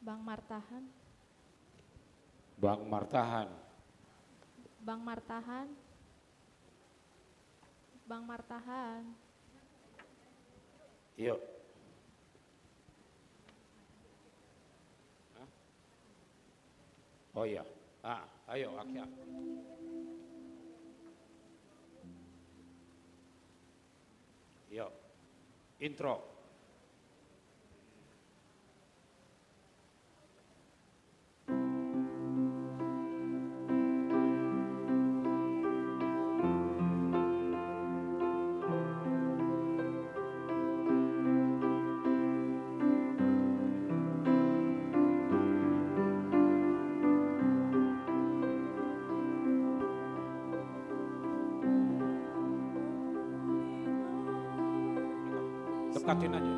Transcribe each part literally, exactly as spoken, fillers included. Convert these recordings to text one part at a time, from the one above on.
Bang Martahan. Bang Martahan. Bang Martahan. Bang Martahan. Iyo. Hah? Oh iya. Ah, ayo, Akia. Iyo. Intro. Dekatin aja.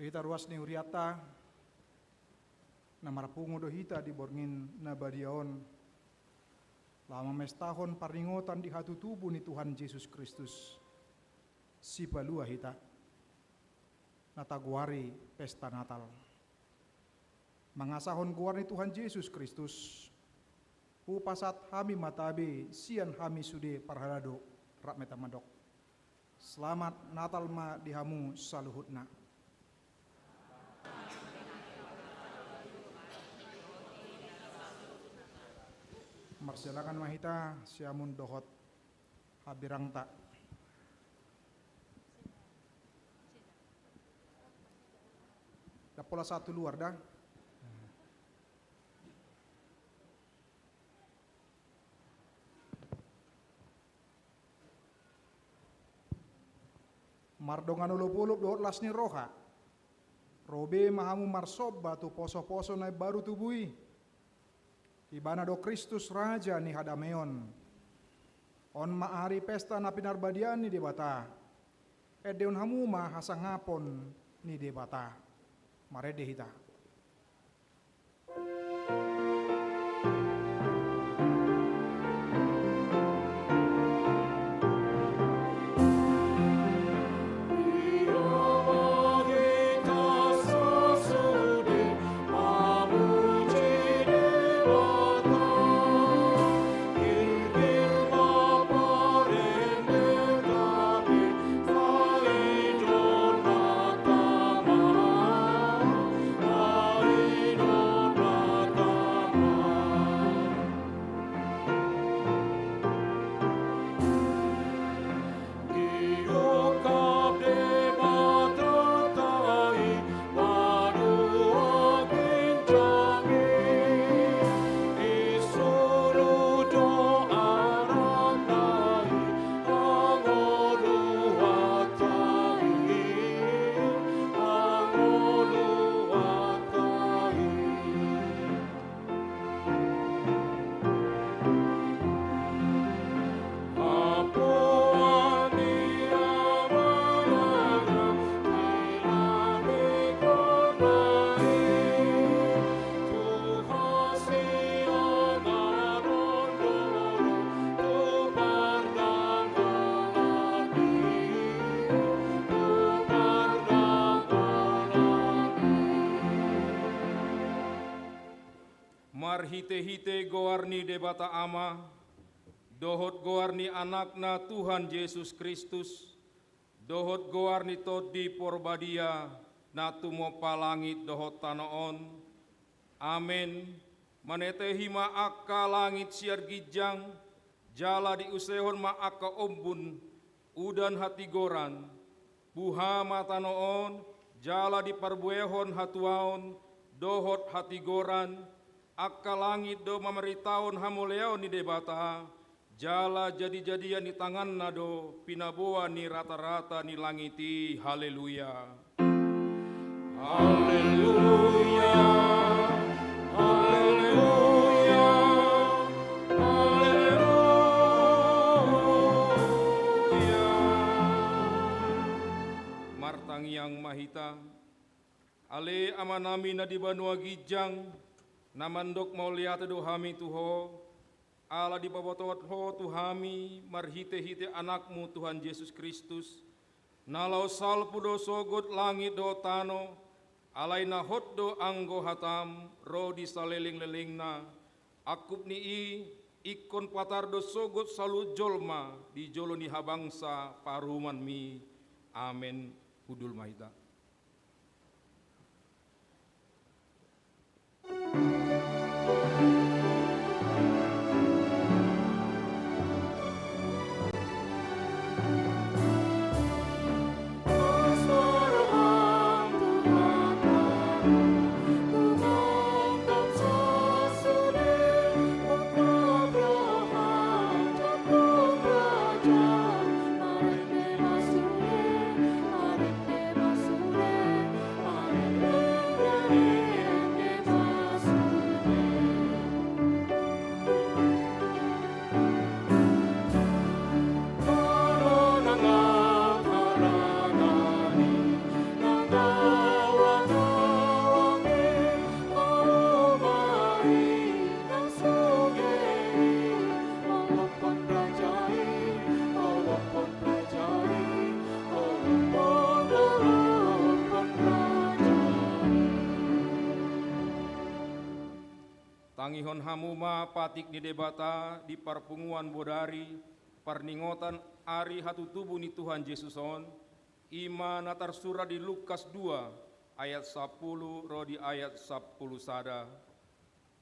Hita ruas ni hurianta, na marpungu do hita di borngin na badia on, laho mamestahon parningotan di hatutubu ni Tuhan Jesus Kristus, sipalua hita, na tagoari pesta Natal. Mangasahon goar ni Tuhan Jesus Kristus, hupasahat hami ma tabe sian hami sude parhalado, rap ma hita mandok: Selamat Natal ma di hamu saluhutna. Marsilakan ma hita siamun dohot hambirangta. Ndang pola sahat tu luar da. Mardongan olopolop dohot las ni roha, ro be ma hamu marsomba tu posoposo na imbaru tubu i. Ibana do Kristus, Raja ni hadameon. On ma ari pesta na pinarbadiaan ni Debata. Endehon hamu ma hasangapon ni Debata. Marende hita. Marhitehite goar ni Debata Ama, dohot goar ni Anakna Tuhan Jesus Kristus, dohot goar ni Tondi Porbadia, na tumompa langit dohot tano on. Amen. Manetehi ma angka langit sian ginjang, jala diusehon ma angka ombun, udan hatigoran. Buha ma tano on, jala diparbuehon hatuaon dohot hatigoran. Angka langit do mamaritahon hamuliaon ni Debata, jala jadijadian ni tanganna do pinaboa ni ratarata ni langit i. Haleluya. Haleluya. Haleluya. Haleluya. Martangiang ma hita. Ale Amanami na di banua ginjang, na mandok mauliate do hami tu Ho, ala dipabotohon Ho tu hami marhitehite Anakmu Tuhan Jesus Kristus, na laho salpu do sogot langit dohot tano, alai na hot do anggo hatam ro di salelenglelengna. Angkup ni i ingkon patar do sogot saluhut jolma di jolo ni habangsa parumaenMi. Amen. Hundul ma hita. Tangihon hamu ma patik ni Debata di parpunguan bodari, parningotan ari hatutubu ni Tuhan Jesus on, i ma na tarsurat di Lukas dua ayat sampulu ro di ayat sampulu sada.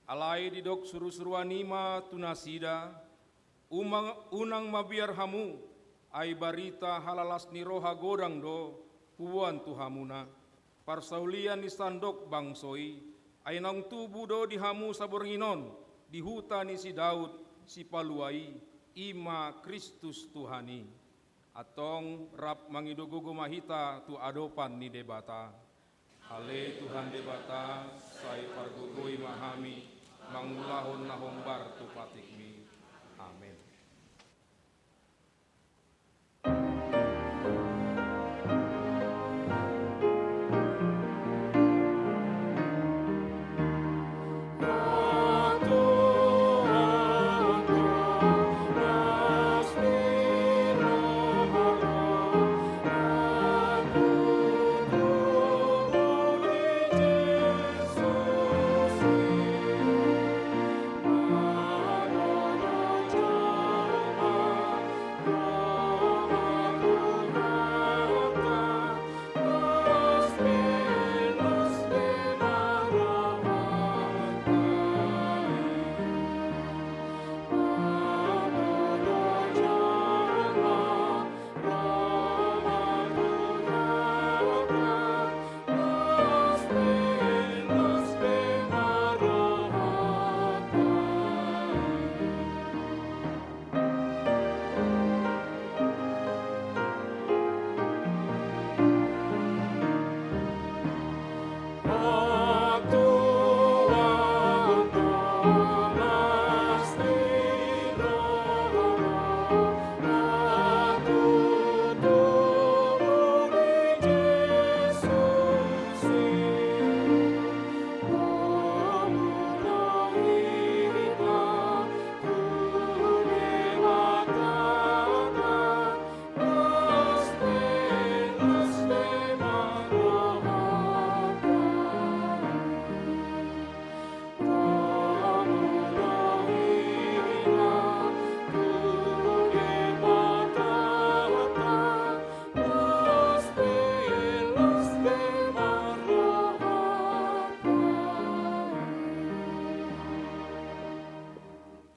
Alai didok surusuruan i ma tu nasida, Uma-, unang mabiar hamu, ai barita halalas ni roha godang do huboan tu hamuna. Parsaulian ni sandok bangso i, ai naung tubu do di hamu saborngin on, di huta ni si Daud, Sipalua i, i ma Kristus Tuhan i. Antong rap mangido gogo ma hita tu adopan ni Debata. Ale Tuhan Debata, sai pargogoi ma hami mangulahon na hombar tu patikmi. Amen.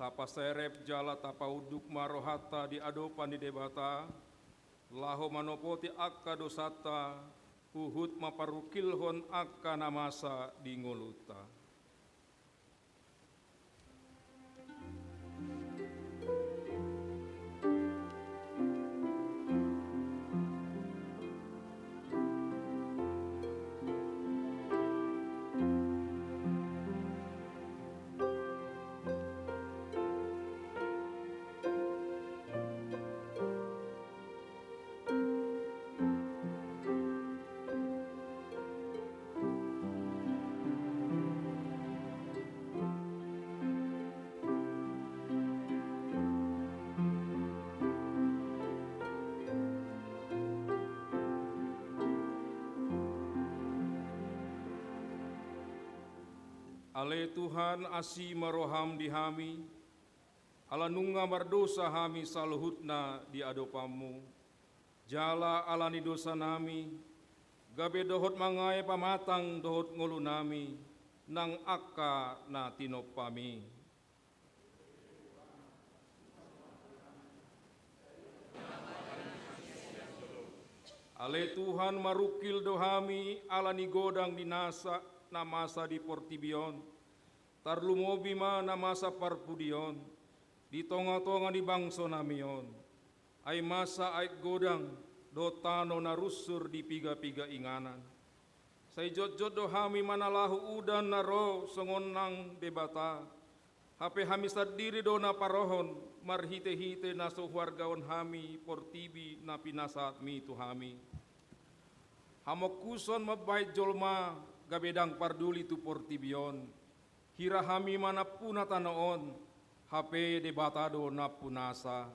Tapaserep jala tapaunduk ma rohanta di adopan ni Debata, laho manopoti angka dosanta, huhut mamparungkilhon angka na masa di ngolunta. Ale Tuhan, asi ma roham di hami, ala nunga mardosa hami saluhutna di adopanmu, jala ala ni dosanami, gabe dohot mangae pamatang dohot ngolunami, nang angka na tinompami. Ale Tuhan, marungkil do hami ala ni godang ni nasa na masa di portibi on, tarlumobi ma na masa parpudi on, di tongatonga ni bangsonami on. Ai masa aek godang dohot tano na runsur di pigapiga inganan. Sai jotjot do hami manalaho udan na ro songon nang Debata, hape hami sandiri do na parohon marhitehite na so huargaon hami portibi na pinasahatmi tu hami. Hamongkuson mambahen jolma gabe ndang parduli tu portibi on. Hira hami ma nampuna tano on, hape Debata do nampunasa.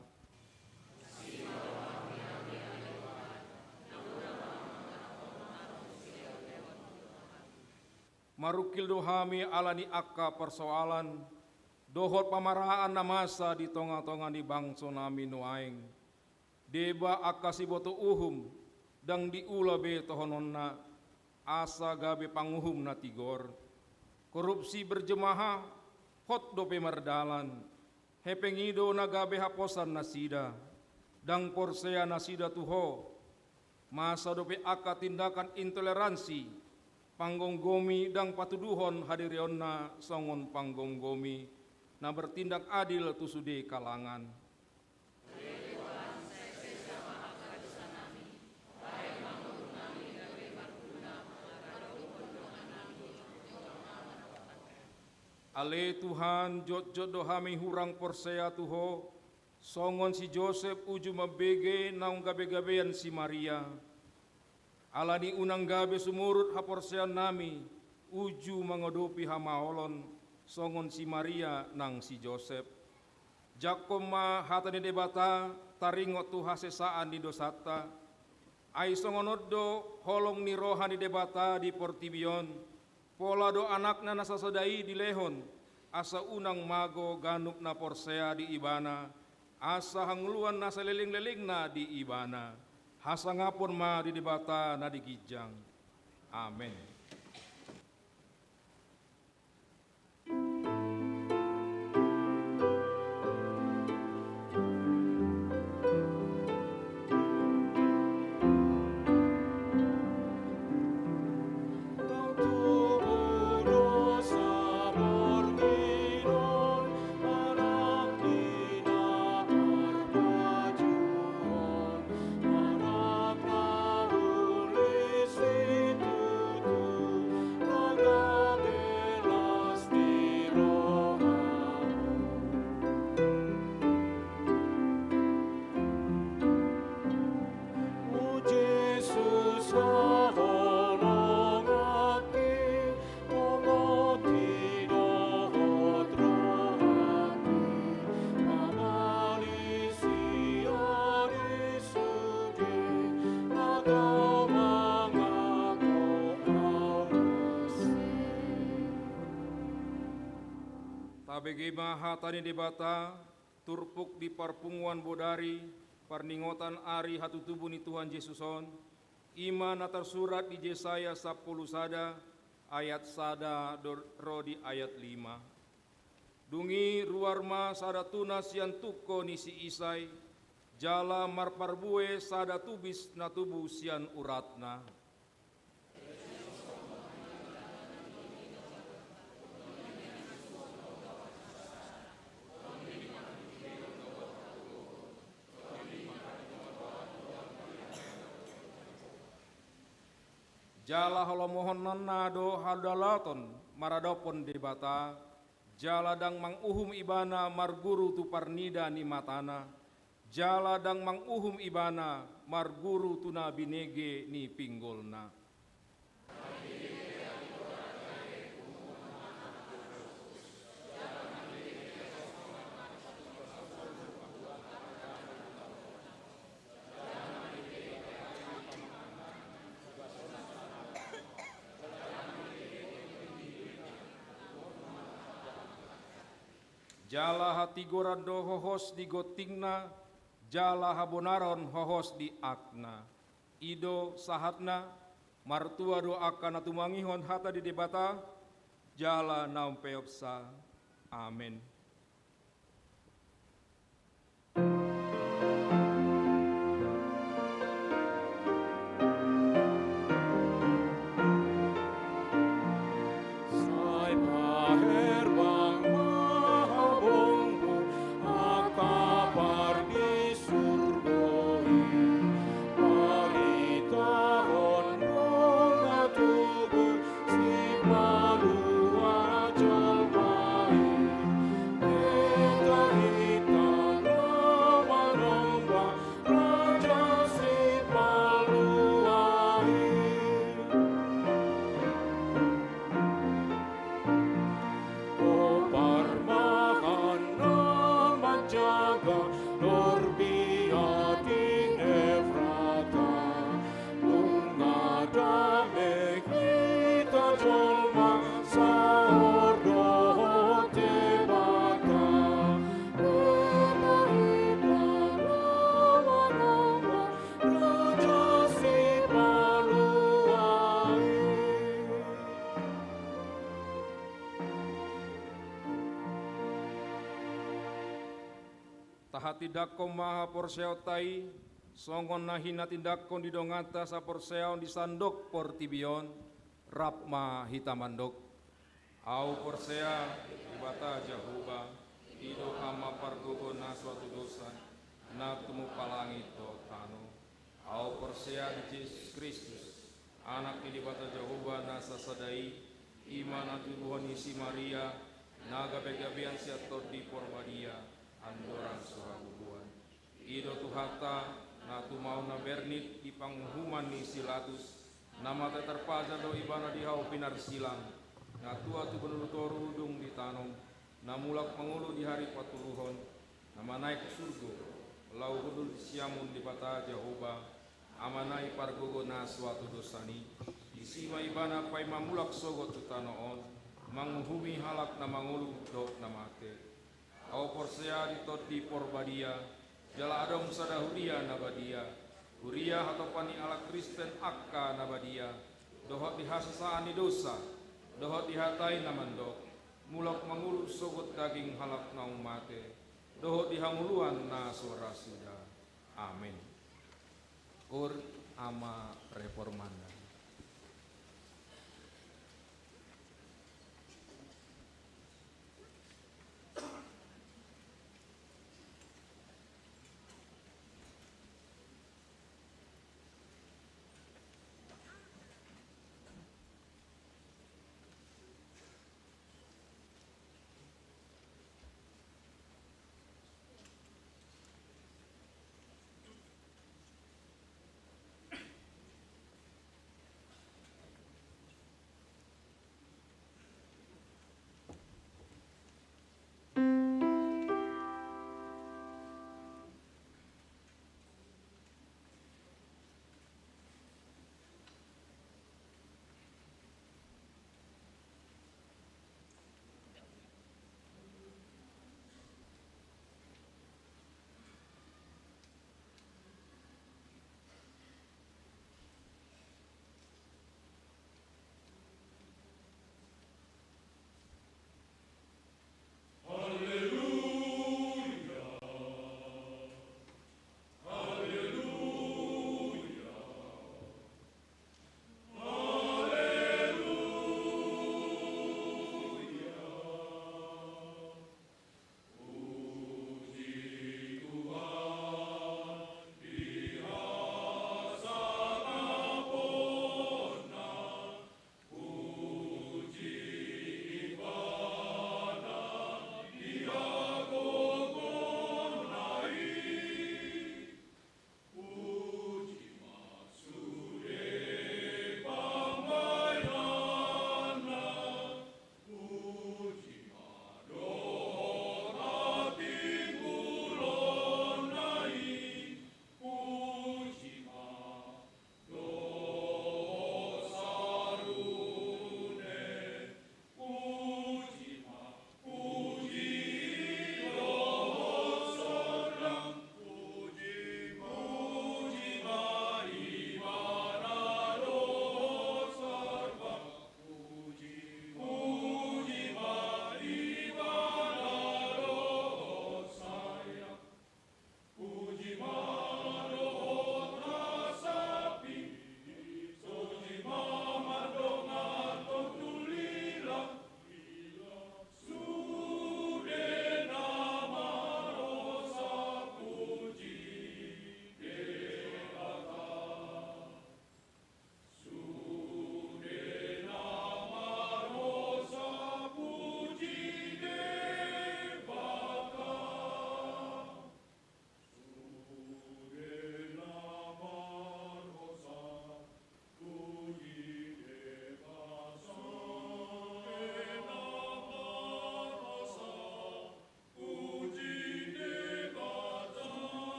Marungkil do hami ala ni angka parsoalan dohot pamaraan na masa di tonga-tonga ni bangso nami nuaeng. Deba angka siboto uhum, ndang diula be tohononna, asa gabe panguhum na tigor. Korupsi berjemaah, hot dope mardalan. Hepeng i do na gabe haposan nasida. Ndang porsea nasida tu Ho. Masa dope angka tindakan intoleransi, panggomgomi ndang patuduhon hadirionna songon panggomgomi na bertindak adil tu sude kalangan. Ale Tuhan, jotjot do hami hurang porsea tu Ho, songon si Josep uju mambege naung gabe-gabean si Maria. Ala ni unang gabe sumurut haporseaonnami, uju mangadopi hamaolon, songon si Maria nang si Josep. Jangkon ma hata ni Debata, taringot tu hasesaan ni dosanta. Ai songon on do holong ni roha ni Debata di portibi on, pola do Anakna na sasada i dilehon, asa unang mago ganup na porsea di Ibana, asa hangoluan na saleleng-lelengna di Ibana. Hasangapon ma di Debata na di ginjang. Amen. Tabege ma hata ni Debata, turpuk di parpunguan bodari, parningotan ari hatutubu ni Tuhan Jesus on, i ma na tarsurat di Jesaya sampulu sada, ayat sada do-, ro di ayat lima. Dung i ruar ma sada tunas sian tungko ni si Isai, jala marparbue sada tubis na tubu sian uratna. Jala halomohononna do hadalaton maradophon Debata, jala ndang manguhum ibana marguru tu parnida ni matana, jala ndang manguhum ibana marguru tu na binege ni pinggolna. Jala hatigoran do hohos di gontingna, jala habonaron hohos di agna. I do sahatna. Martua do angka na tumangihon hata ni Debata, jala na umpeopsa. Amen. Sai paherbang ma habongmu, angka par di surgo i, paritahon do na tubu sipalua jolma i. Tindanghon ma haporseaonta i, songon na hinatindanghon di donganta saporseaon di sandok portibi on, rap ma hita mandok. Ahu porsea di Debata Jahowa, i do Ama pargogo na so hatudosan, na tumompa langit dohot tano. Ahu porsea di Jesus Kristus, Anak ni Debata Jahowa na sasada i, i ma na tubuhon ni si Maria, na gabegabean sian Tondi Porbadia, andorang so habubuhan. I do Tuhanta, na tumaon na bernit di panguhuman ni si Latus, na mate tarpajal do ibana di hau pinarsilang, na tua tu banua toru dung ditanom, na mulak mangolu di ari patoluhon, na manaek surgo, laho hundul di siamun Debata Jahowa, Amana i pargogo na so hatudosan i. Disi ma ibana paima mulak sogot tu tano on, manguhumi halak na mangolu dohot na mate. Ahu porsea di Tondi Porbadia, jala adong sada huria na badia, huria hatopan ni halak Kristen angka na badia, dohot di hasesaan ni dosa, dohot di hata i na mandok, mulak mangolu sogot daging halak naung mate, dohot di hangoluan na so ra suda. Amen. Hot ma reformanda.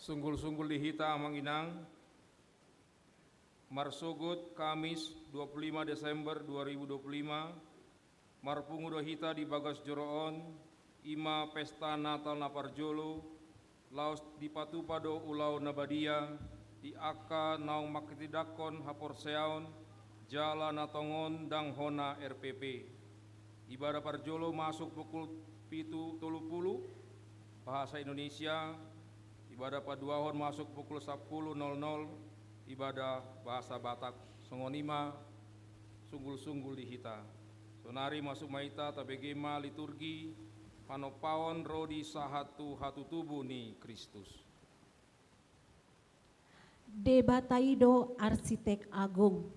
Sunggul-sunggul di hita, amang inang, marsogot Kamis dua puluh lima Desember dua ribu dua puluh lima, marpungu do hita di bagas joro on, i ma pesta Natal na parjolo, laos dipatupa do ulaon na badia di angka naung manghatindanghon haporseaon jala na tongon ndang hona R P P. Ibadah parjolo masuk pukul pitu tolu pulu bahasa Indonesia, ibadah paduahon masuk pukul sampulu nol nol, ibadah bahasa Batak. Songon i ma sunggul-sunggul di hita. Sonari masuk ma hita, tabege ma liturgi panompaon ro di sahat tu hatutubu ni Kristus. Debata i do arsitek agung.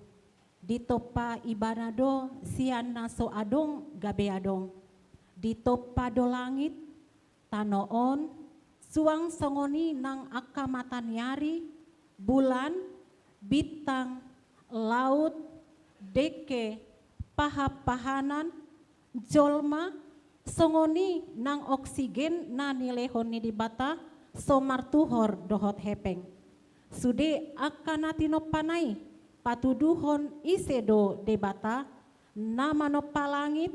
Ditompa Ibana do sian na so adong gabe adong. Ditompa do langit, tano on, suang songon i nang angka mata ni ari, bulan, bintang, laut, dengke, pahan-pahanan, jolma, songon i nang oksigen na nilehon ni Debata so martuhor dohot hepeng. Sude angka na tinompana i patuduhon ise do Debata, na manompa langit,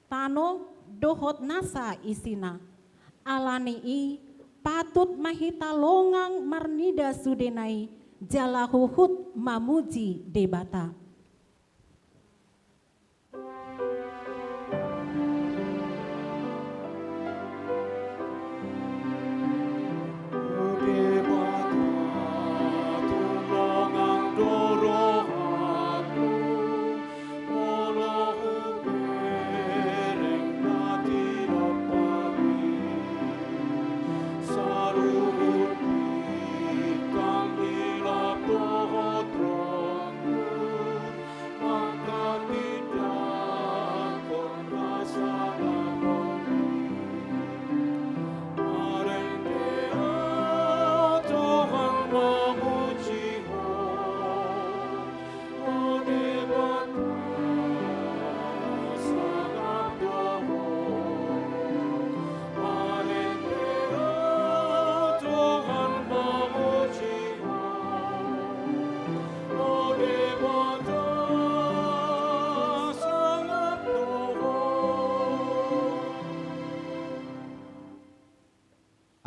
tano dohot nasa isina. Ala ni i patut ma hita longang marnida sudena i jala huhut mamuji Debata.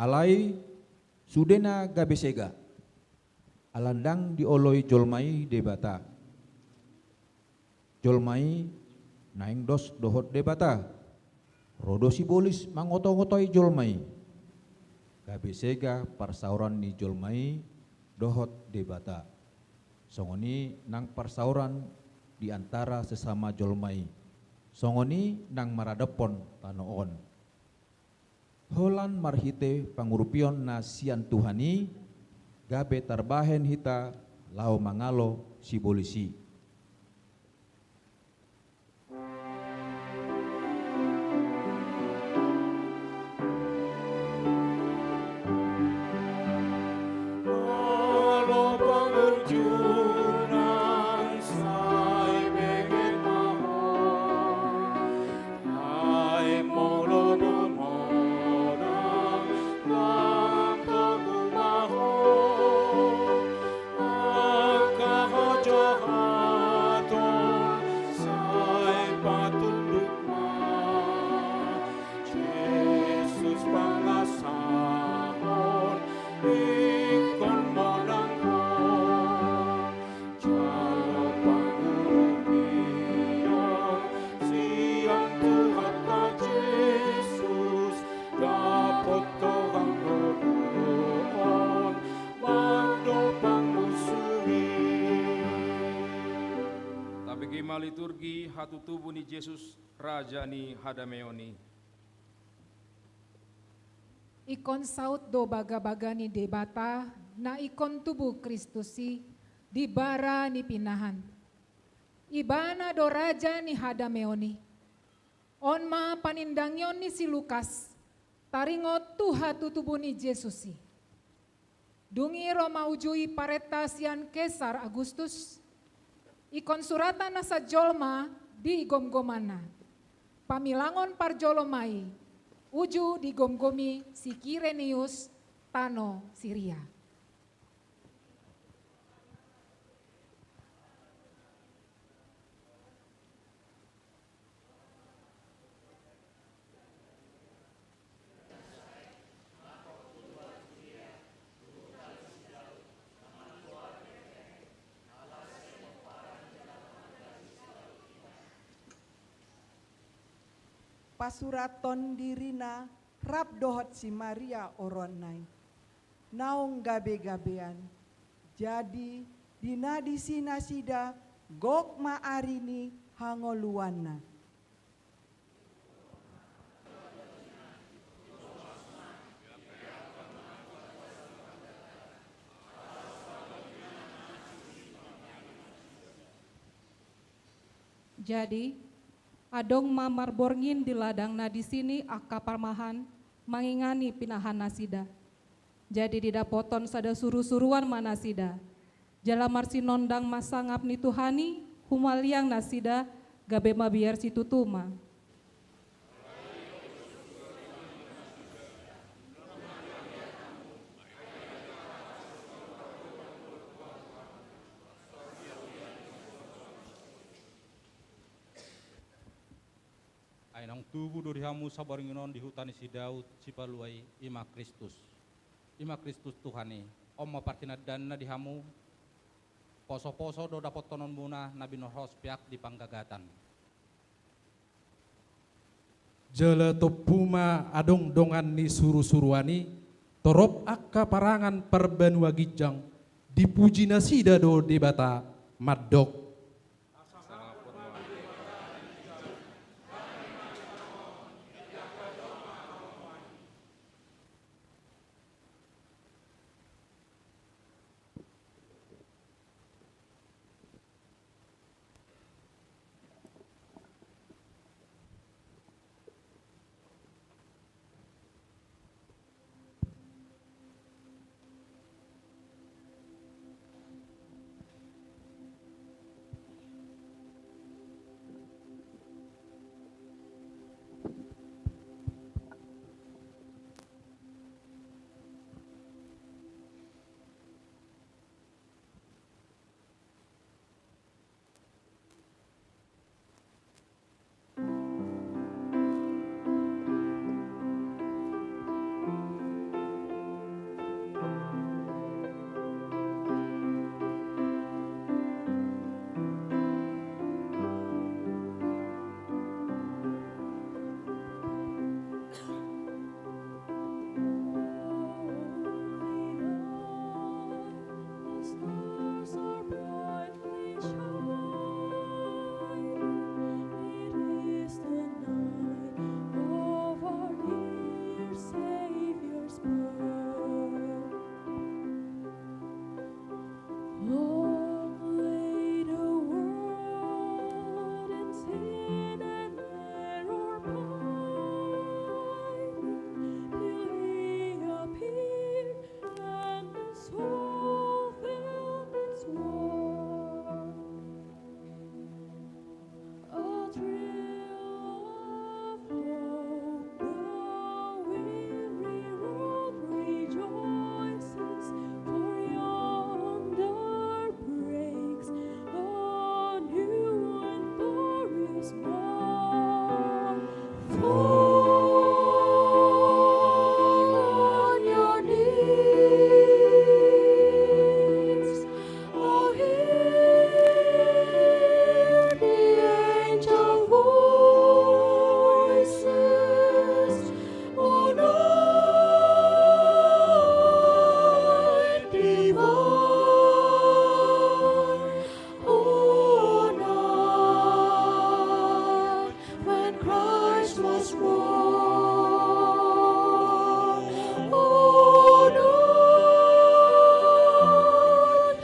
Alai sudena gabe sega, ala ndang dioloi jolma i Debata. Jolma i naeng dos dohot Debata. Ro do sibolis mangoto-otoi jolma i. Gabe sega parsaoran ni jolma i dohot Debata. Songon i nang parsaoran di antara sesama jolma i. Songon i nang maradophon tano on. Holan marhite pangurupion na sian Tuhan i, gabe tarbahen hita laho mangalo sibolis i. Tabege ma liturgi hatutubu ni Jesus, Raja ni hadameon i. Ingkon saut do bagabaga ni Debata na ingkon tubu Kristus i di bara ni pinahan. Ibana do Raja ni hadameon i. On ma panindangion ni si Lukas taringot tu hatutubu ni Jesus i. Dung i ro ma uju i parenta sian Kesar Agustus, ingkon suratan nasa jolma di gomgomanna. Pamilangon parjolo ma i, uju digomgomi si Kirenius, tano Siria. Pasurathon dirina rap dohot si Maria oroanna i, naung gabegabean. Jadi di na disi nasida gok ma ari ni hangoluanna. Jadi adong ma marborngin di ladang na disi ni angka parmahan mangingani pinahannasida. Jadi didapothon sada surusuruan ma nasida. Jala marsinondang ma sangap ni Tuhan i, humaliang nasida, gabe mabiar situtu ma. Ai naung tubu do di hamu saborngin on di huta ni si Daud Sipalua i, i ma Kristus. I ma Kristus Tuhan i. On ma partinandaanna di hamu. Posoposo do dapothononmuna na binohos peak di panggagatan. Jala tompu ma adong dongan ni surusuruan i, torop angka parangan parbanua ginjang, dipuji nasida do Debata, mandok. Long lay the world in sin and error pining, till he appeared and the soul felt its warmth. A thrill of hope, the weary world rejoices, for yonder breaks a new and glorious morn. Fall on your knees. Oh, hear the angel voices, O night divine, O night when Christ was born, O night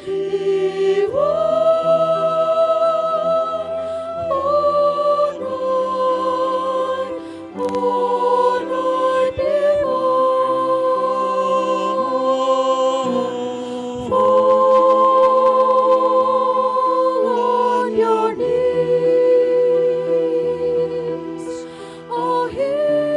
divine, O night, O night divine, fall on your knees. Oh, hear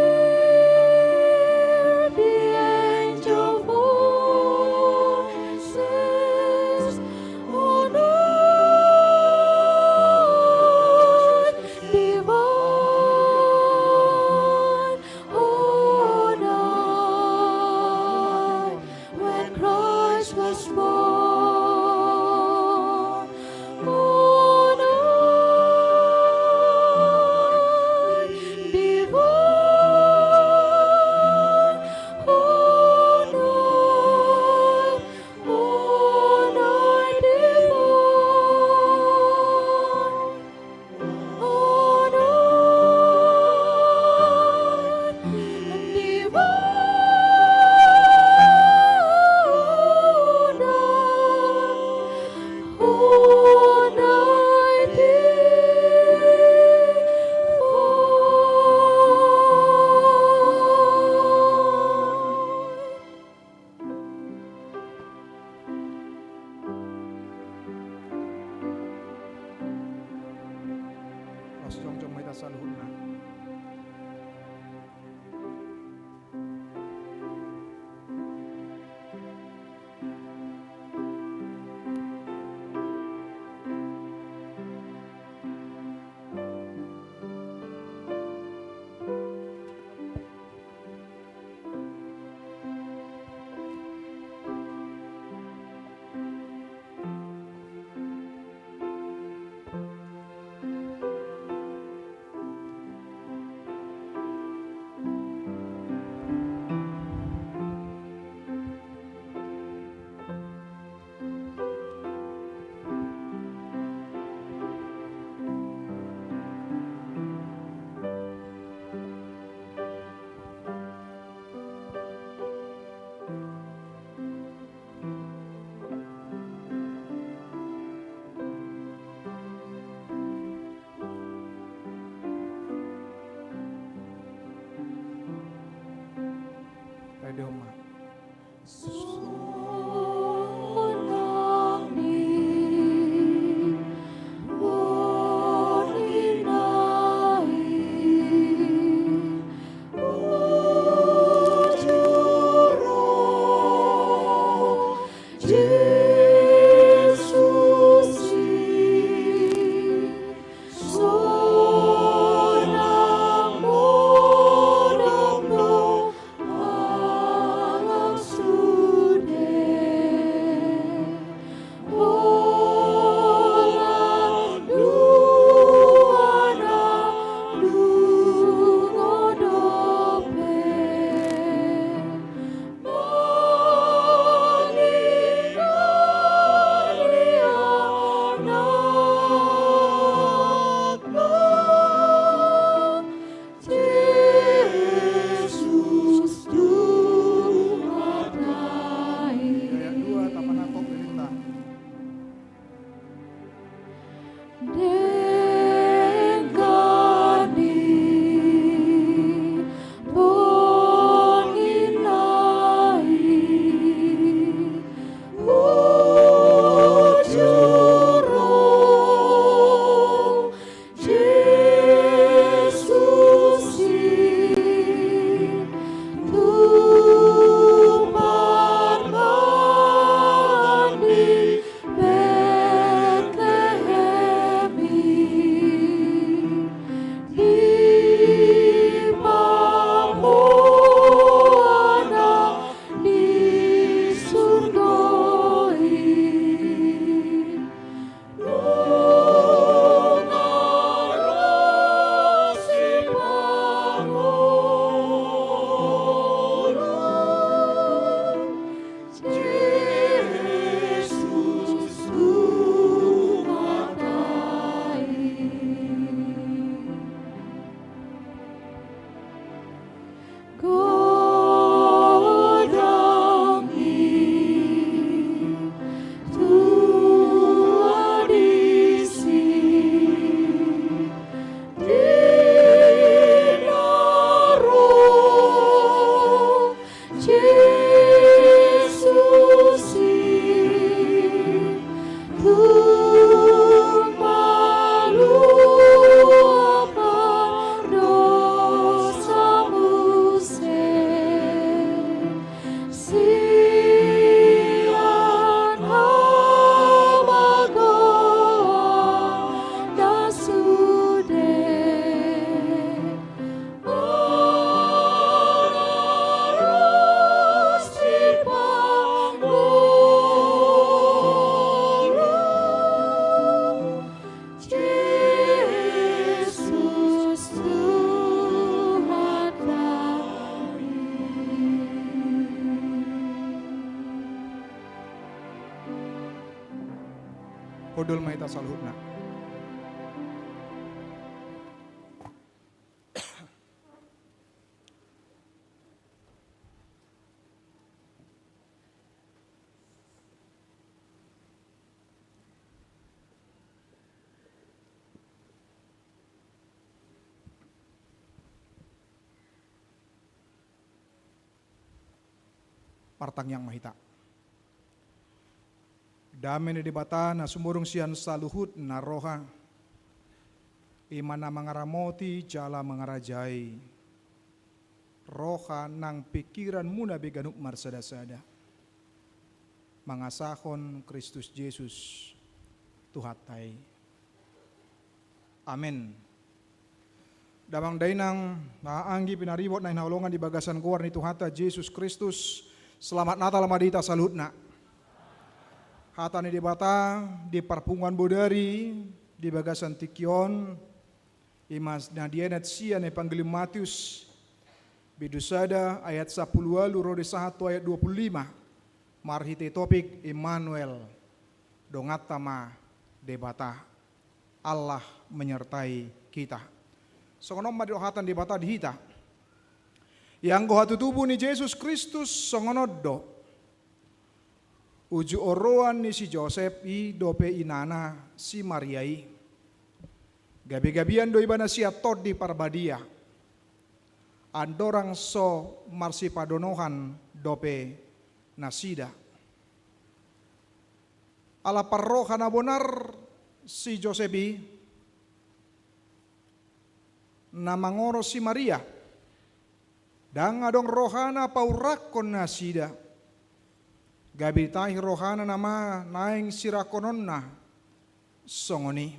Hundul ma hita saluhutna. Martangiang ma hita. Dame ni Debata na sumurung sian saluhutna roha, i ma na mangaramoti jala mangarajai roha nang pingkiranmuna be ganup marsadasada, mangasahon Kristus Jesus Tuhanta i. Amen. Damang dainang, na anggi pinaribot na hinaholongan di bagasan goar ni Tuhanta Jesus Kristus, selamat Natal ma di hita saluhutna. Hata ni Debata di parpunguan bodari di bagasan tingki on, i ma na dienet sian Evangelium Matius, bindu sada ayat sampulu ualu ro di sahat tu ayat dua pulu lima, marhite topik Immanuel, donganta ma Debata. Allah menyertai kita. Songon on ma didok hata ni Debata di hita. Ianggo hatutubu ni Jesus Kristus songon on do. Uju oroan ni si Josep i dope inana si Maria i. Gabegabean do ibana sian Tondi Parbadia. Andorang so marsipadonohan dope nasida. Ala parroha na bonar si Josep i na mangoros si Maria. Ndang adong rohana paurangkon nasida. Gabe ditahi rohana nama naeng sirangkononna songon i.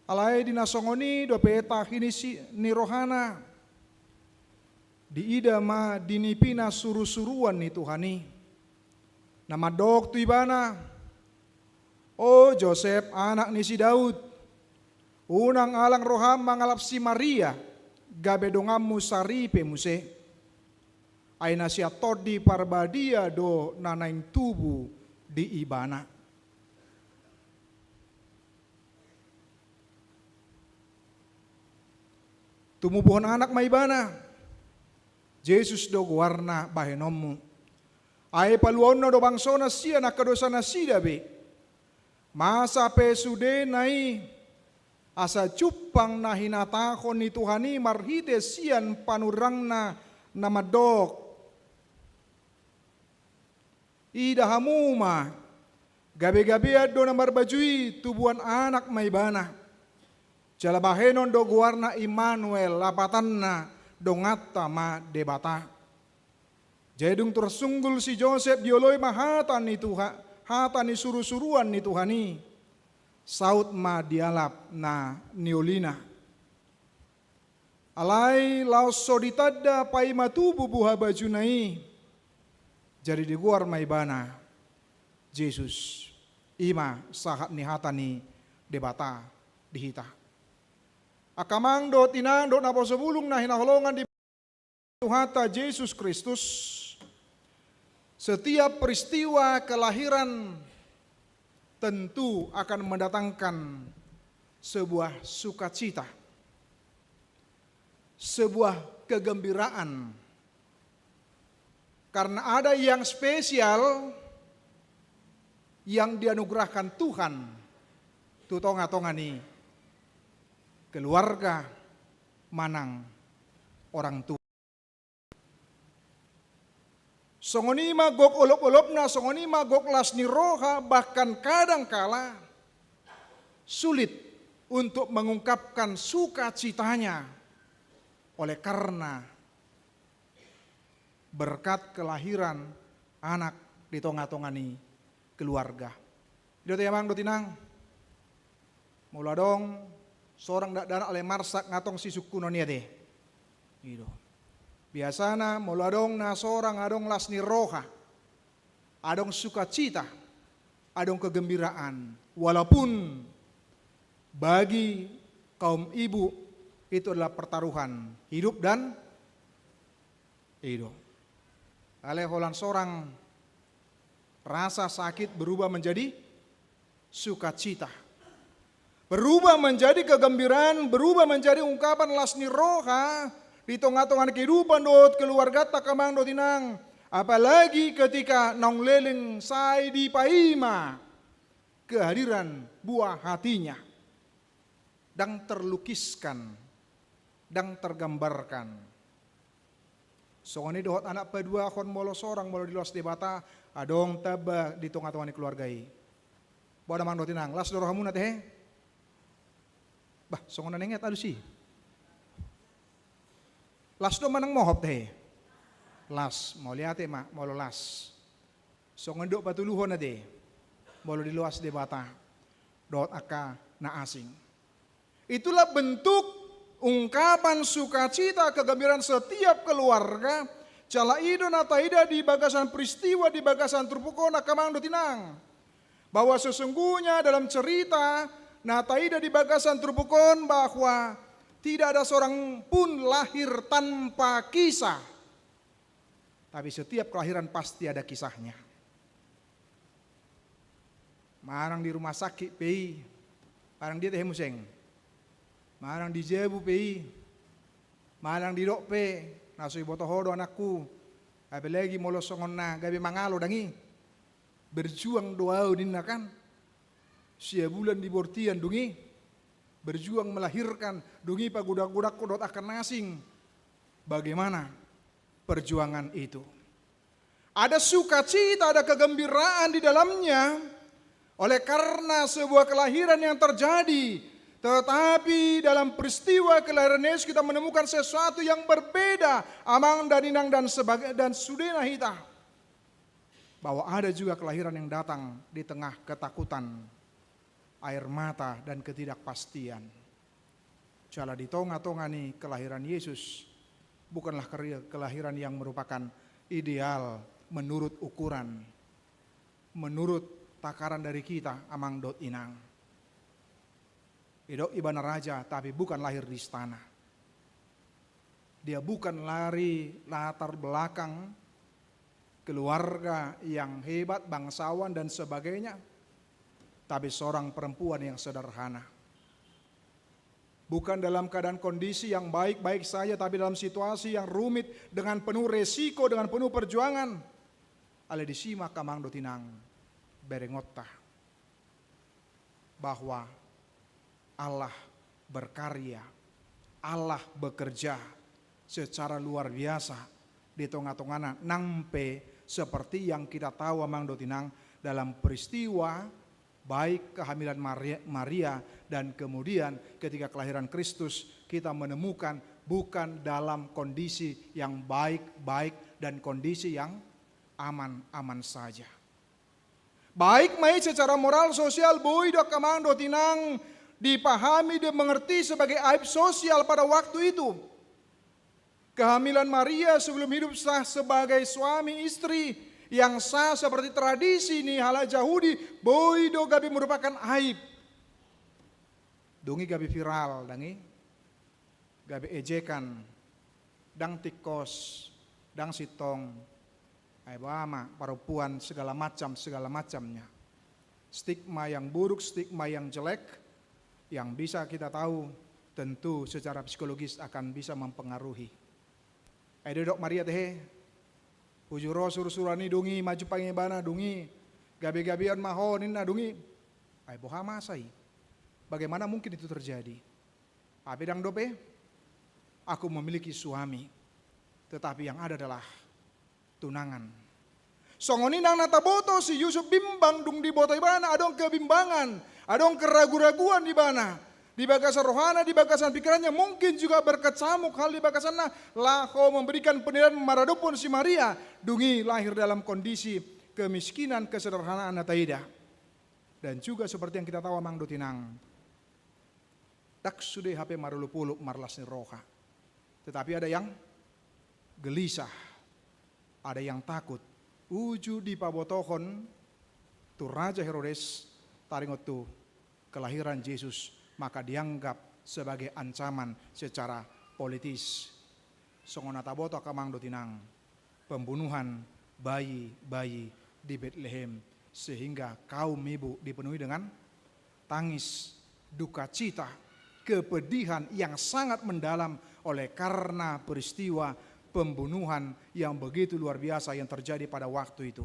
Alai di na songon i dope tahi ni si, ni rohana, diida ma di nipina surusuruan ni Tuhan i. Na mandok tu ibana, "O Josep, anak ni si Daud, unang alang roham mangalap si Maria, gabe donganmu saripe muse. Ai na sian Tondi Parbadia do na naeng tubu di ibana." Tumubuhon anak ma ibana. Jesus do goarna bahenonmu. Ai paluaonna do bangsona sian angka dosa nasida be. Masa pe sudena i, asa jumpang na hinatahon ni Tuhan i marhite sian panurangna na mandok. Ida hamu ma, gabegabean do na marbaju i, tubuan anak ma ibana. Jala bahenon do goarna Immanuel, lapatanna donganta ma Debata. Jadi dung tarsunggul si Josep dioloi ma hata ni Tuha-, hata ni surusuruan ni Tuhan i, saut ma dialap na niolina. Alai laos so ditanda paima tubu buhabajuna i, jadi digoar ma ibana Jesus. I ma sahat ni hata ni Debata di hita. Angka amang dohot inang dohot naposobulung na hinaholongan di Tuhanta Jesus Kristus, setiap peristiwa kelahiran tentu akan mendatangkan sebuah sukacita, sebuah kegembiraan. Karena ada yang spesial yang dianugerahkan Tuhan tu tongatonga ni keluarga manang orang tua. Songon i ma gok olopolopna, songon i ma gok las ni roha, bahkan kadangkala sulit untuk mengungkapkan sukacitanya oleh karena berkat kelahiran anak di tongatonga ni keluarga. I do ate amang dohot inang. Molo adong sorang dakdanak alai marsak nga tong sisungkunon i ate. I do. Biasana molo adong na sorang adong las ni roha, adong sukacita, adong kegembiraan. Walaupun bagi kaum ibu itu adalah pertaruhan hidup dan I do. Alai holan sorang Rasa sakit berubah menjadi sukacita. Berubah menjadi kegembiraan, berubah menjadi ungkapan las ni roha di tengah-tengah kehidupan dohot keluarganta, amang dohot inang. Apalagi ketika naung leleng sai dipaima kehadiran buah hatinya. Ndang terlukiskan, ndang tergambarkan. Songon i dohot anak paduahon, molo sorang, molo diloas Debata, adong tamba di tengah-tengah ni keluarga i. Boha do, amang dohot inang, las do rohamuna tehe? Bah, songon na niingot alusi. Las do manang mohop tehe? Las, mauliate ma molo las. Songon i dohot patoluhon ate, molo diloas Debata dohot angka na asing. Itulah bentuk ungkapan sukacita kegembiraan setiap keluarga. Jala i do na taida di bagasan peristiwa, di bagasan turpuk on, amang dohot inang, bahwa sesungguhnya dalam cerita na taida di bagasan turpuk on bahwa tidak ada seorang pun lahir tanpa kisah. Tapi setiap kelahiran pasti ada kisahnya. Manang di rumah sakit pe i, manang dia tehe muse, manang di jabu pe i, manang didok pe, na so diboto ho do anakku, apalagi molo songon na gabe mangalo, dang i. Berjuang do au ninna kan. Sia bulan di bortian, dung i berjuang melahirkan, dung i pagodang-godangkon dohot angka na asing. Bagaimana perjuangan itu? Ada sukacita, ada kegembiraan di dalamnya. Oleh karena sebuah kelahiran yang terjadi, tetapi dalam peristiwa kelahiran Yesus kita menemukan sesuatu yang berbeda, amang dan inang dan sebagai, dan sudena hita, bahwa ada juga kelahiran yang datang di tengah ketakutan, air mata, dan ketidakpastian. Jala di tengah-tengah ni kelahiran Yesus, bukanlah keri-, kelahiran yang merupakan ideal menurut ukuran, menurut takaran dari kita, amang dohot inang. Didok ibana raja, tapi bukan lahir di istana. Dia bukan dari latar belakang keluarga yang hebat, bangsawan dan sebagainya, tapi seorang perempuan yang sederhana. Bukan dalam keadaan kondisi yang baik-baik saja, tapi dalam situasi yang rumit, dengan penuh resiko, dengan penuh perjuangan. Alai disi ma, amang dohot inang, berengonta bahwa Allah berkarya, Allah bekerja secara luar biasa di tengah-tengahna, nang pe seperti yang kita tahu, amang dohot inang, dalam peristiwa baik kehamilan Maria, Maria, dan kemudian ketika kelahiran Kristus, kita menemukan bukan dalam kondisi yang baik-baik dan kondisi yang aman-aman saja. Baik ma i secara moral, sosial, boi do, amang dohot inang, dipahami, dimengerti sebagai aib sosial pada waktu itu. Kehamilan Maria sebelum hidup sah sebagai suami istri yang sah seperti tradisi ni halak Jahudi, boi do gabe merupakan aib. Dung i gabe viral, dang i? Gabe ejekan, ndang tingkos, ndang sintong. Ai boha ma, parompuan segala macam, segala macamnya. Stigma yang buruk, stigma yang jelek, yang bisa kita tahu tentu secara psikologis akan bisa mempengaruhi. Ai didok Maria tehe, uju ro surusuruan i, dung i majumpang ibana, dung i gabe-gabean ma ho ninna, dung i. Ai boha masa i? Bagaimana mungkin itu terjadi? Hape ndang dope aku memiliki suami, tetapi yang ada adalah tunangan. Songon i nang na taboto, si Yusuf bimbang dung diboto ibana, adong kebimbangan, adong keragu-raguan di ibana. Di bagasan rohana, di bagasan pikirannya, mungkin juga berkecamuk hal di bagasanna, laho memberikan penilaian maradophon si Maria, dung i lahir dalam kondisi kemiskinan, kesederhanaan na taida. Dan juga seperti yang kita tahu, amang dohot inang, ndang sude hape marolopolop marlas ni roha. Tetapi ada yang gelisah, ada yang takut. Uju dipabotohon tu Raja Herodes, taringot tu kelahiran Yesus, maka dianggap sebagai ancaman secara politis. Songon na taboto, amang dohot inang, pembunuhan bayi-bayi di Betlehem, sehingga kaum ibu dipenuhi dengan tangis, duka cita, kepedihan yang sangat mendalam oleh karena peristiwa pembunuhan yang begitu luar biasa yang terjadi pada waktu itu.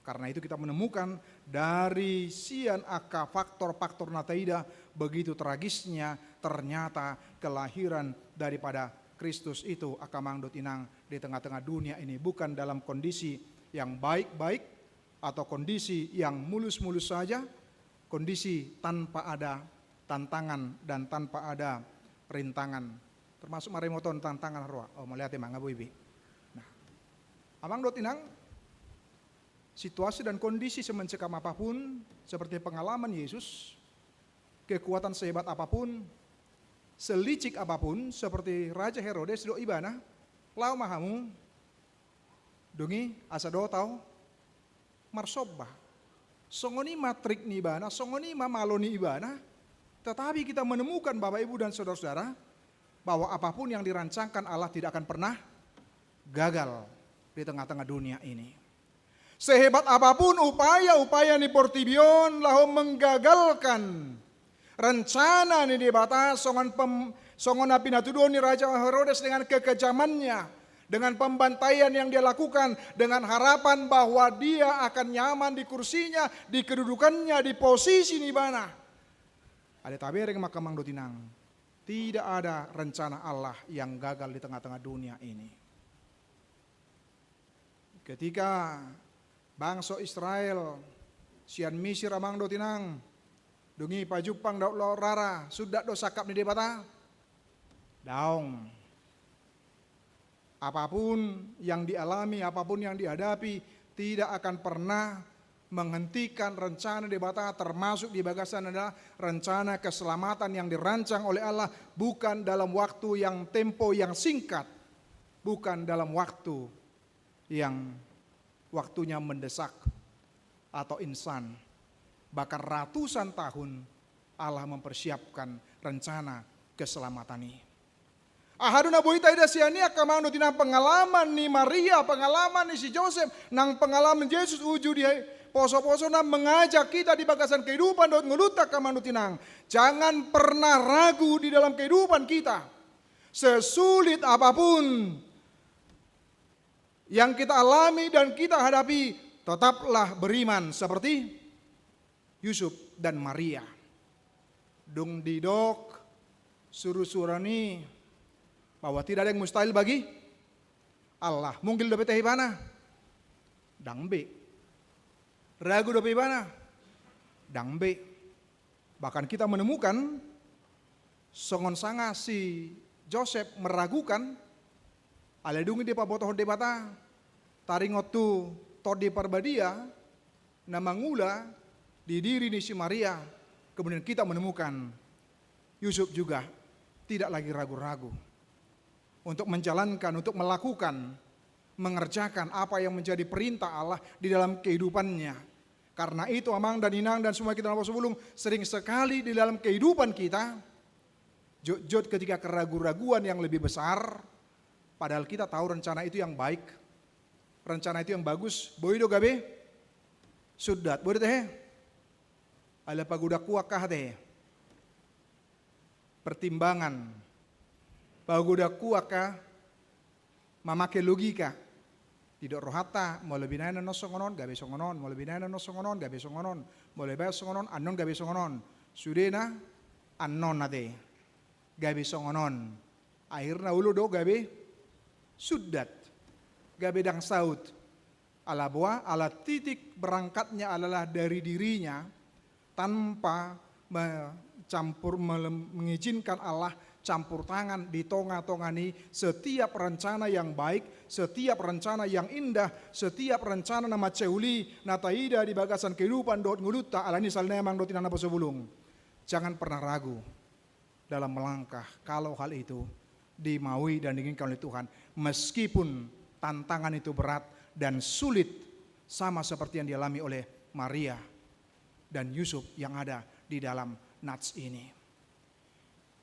Karena itu kita menemukan dari sian angka faktor-faktor na taida begitu tragisnya ternyata kelahiran daripada Kristus itu, angka amang dohot inang, di tengah-tengah dunia ini bukan dalam kondisi yang baik-baik atau kondisi yang mulus-mulus saja, kondisi tanpa ada tantangan dan tanpa ada rintangan. Termasuk marimoton tantangan roa. Oh, mauliate ma, nga boi be. Nah, amang dohot inang, situasi dan kondisi semencekam apapun, seperti pengalaman Yesus, kekuatan sehebat apapun, selicik apapun, seperti Raja Herodes, didok ibana, laho ma hamu, dung i asa dohot ahu marsomba. Songon i ma trik ni ibana, songon i ma malo ni ibana. Tetapi kita menemukan, Bapak, Ibu, dan saudara-saudara, bahwa apapun yang dirancangkan Allah tidak akan pernah gagal di tengah-tengah dunia ini. Sehebat apapun upaya-upaya ni portibi on laho menggagalkan rencana ni Debata, songon pem-, songon na pinatuduhon ni Raja Herodes dengan kekejamannya, dengan pembantaian yang dia lakukan, dengan harapan bahwa dia akan nyaman di kursinya, di kedudukannya, di posisi ni ibana. Alai tabereng ma, angka amang dohot inang, tidak ada rencana Allah yang gagal di tengah-tengah dunia ini. Ketika bangso Israel sian Misir, amang dohot inang, dung i pajumpang dohot rara, sundat do sangkap ni Debata? Daong. Apapun yang dialami, apapun yang dihadapi, tidak akan pernah menghentikan rencana Debata, termasuk di bagasan adalah rencana keselamatan yang dirancang oleh Allah, bukan dalam waktu yang, tempo yang singkat, bukan dalam waktu yang waktunya mendesak atau insan. Bahkan ratusan tahun Allah mempersiapkan rencana keselamatan i. Aha do na boi taida sian i, angka amang dohot inang? Pengalaman ni Maria, pengalaman ni si Josep, nang pengalaman Jesus uju di poso-posona mengajak kita di bagasan kehidupan dohot ngolunta, angka amang dohot inang. Jangan pernah ragu di dalam kehidupan kita. Sesulit apapun yang kita alami dan kita hadapi, tetaplah beriman seperti Yusuf dan Maria. Dung didok surusuran i bahwa tidak ada yang mustahil bagi Allah, munggil dope tahe ibana? Ndang be. Ragu dope ibana? Ndang be. Bahkan kita menemukan songon sanga si Josep meragukan, alai dung i dipabotohon Debata taringot tu Tondi Parbadia na mangula di diri ni si Maria, kemudian kita menemukan Yusuf juga tidak lagi ragu-ragu untuk menjalankan, untuk melakukan, mengerjakan apa yang menjadi perintah Allah di dalam kehidupannya. Karena itu, amang dan inang dan semua kita na poso bulung, sering sekali di dalam kehidupan kita, jotjot ketika keraguan-raguan yang lebih besar, padahal kita tahu rencana itu yang baik, rencana itu yang bagus, boi do gabe sundat, boi do tahe? Alai pagodang hu angka, aha tahe? Pertimbangan. Pagodang hu angka mamake logika. Didok rohanta, molo binahen annon songon on, gabe songon on, molo binahen annon songon on, gabe songon on, molo dibahen songon on, annon gabe songon on. Sudena, annon ate, gabe songon on. Akhirna olo do gabe sundat, gabe ndang saut. Ala boha? Ala titik berangkatnya adalah dari dirinya, tanpa mencampur, melem-, mengizinkan Allah campur tangan di tonga-tonga ni setiap rencana yang baik, setiap rencana yang indah, setiap rencana na mansai uli na taida di bagasan kehidupan dohot ngolunta. Alani i, saleleng, amang dohot inang na poso bulung, jangan pernah ragu dalam melangkah kalau hal itu dimaui dan diinginkan oleh Tuhan, meskipun tantangan itu berat dan sulit, sama seperti yang dialami oleh Maria dan Yusuf yang ada di dalam nats ini.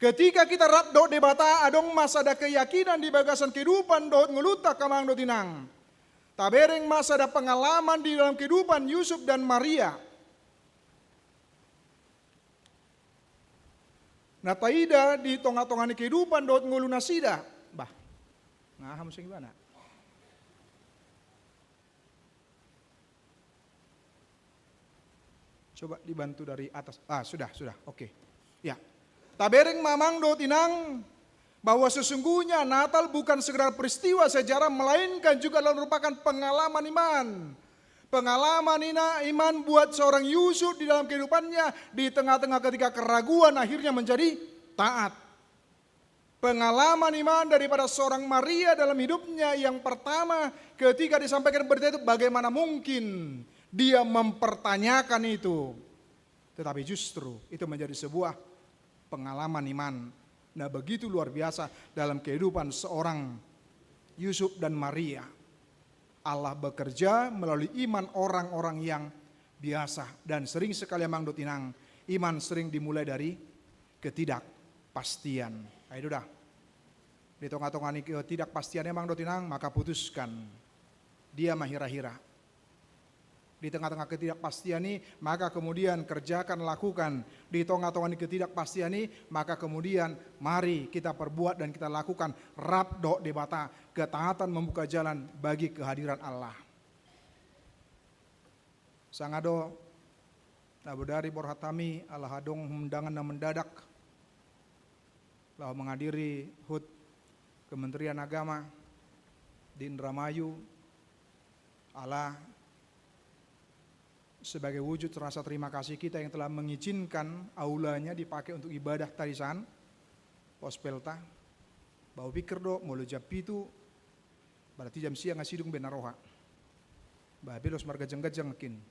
Ketika kita rap dohot Debata, adong ma sada keyakinan di bagasan kehidupan dohot ngolunta, angka amang dohot inang. Tabereng ma sada pengalaman di dalam kehidupan Yusuf dan Maria. Na taida di tongatonga ni kehidupan dohot ngolu nasida. Bah, ngaha muse ibana. Coba dibantu dari atas. Ah, sudah, sudah. Oke. Ya. Tabereng ma amang dohot inang bahwa sesungguhnya Natal bukan sekedar peristiwa sejarah, melainkan juga adalah merupakan pengalaman iman. Pengalaman ina iman buat seorang Yusuf di dalam kehidupannya, di tengah-tengah ketika keraguan akhirnya menjadi taat. Pengalaman iman daripada seorang Maria dalam hidupnya yang pertama ketika disampaikan berita itu, bagaimana mungkin dia mempertanyakan itu. Tetapi justru itu menjadi sebuah pengalaman iman. Nah, begitu luar biasa dalam kehidupan seorang Yusuf dan Maria. Allah bekerja melalui iman orang-orang yang biasa. Dan sering sekali amang dohot inang, iman sering dimulai dari ketidakpastian. Ayo dah. Di tongatonga ni ketidakpastian amang dohot inang, maka putuskan. Dia mahira-hira. Di tengah-tengah ketidakpastian ini, maka kemudian kerjakan, lakukan. Di tengah-tengah ini ketidakpastian ini, maka kemudian mari kita perbuat dan kita lakukan rap dohot Debata, ketaatan membuka jalan bagi kehadiran Allah. Sanga do na bodari borhat hami ala adong undangan na mendadak. Laho menghadiri hut Kementerian Agama di Indramayu, ala sebagai wujud rasa terima kasih kita yang telah mengizinkan aulanya dipakai untuk ibadah tadi san, pospelta. Bah hupikir do, molo jam pitu, berarti jam sia nga sidung be na roha. Bah, hape los marganjang-ganjang nangkin.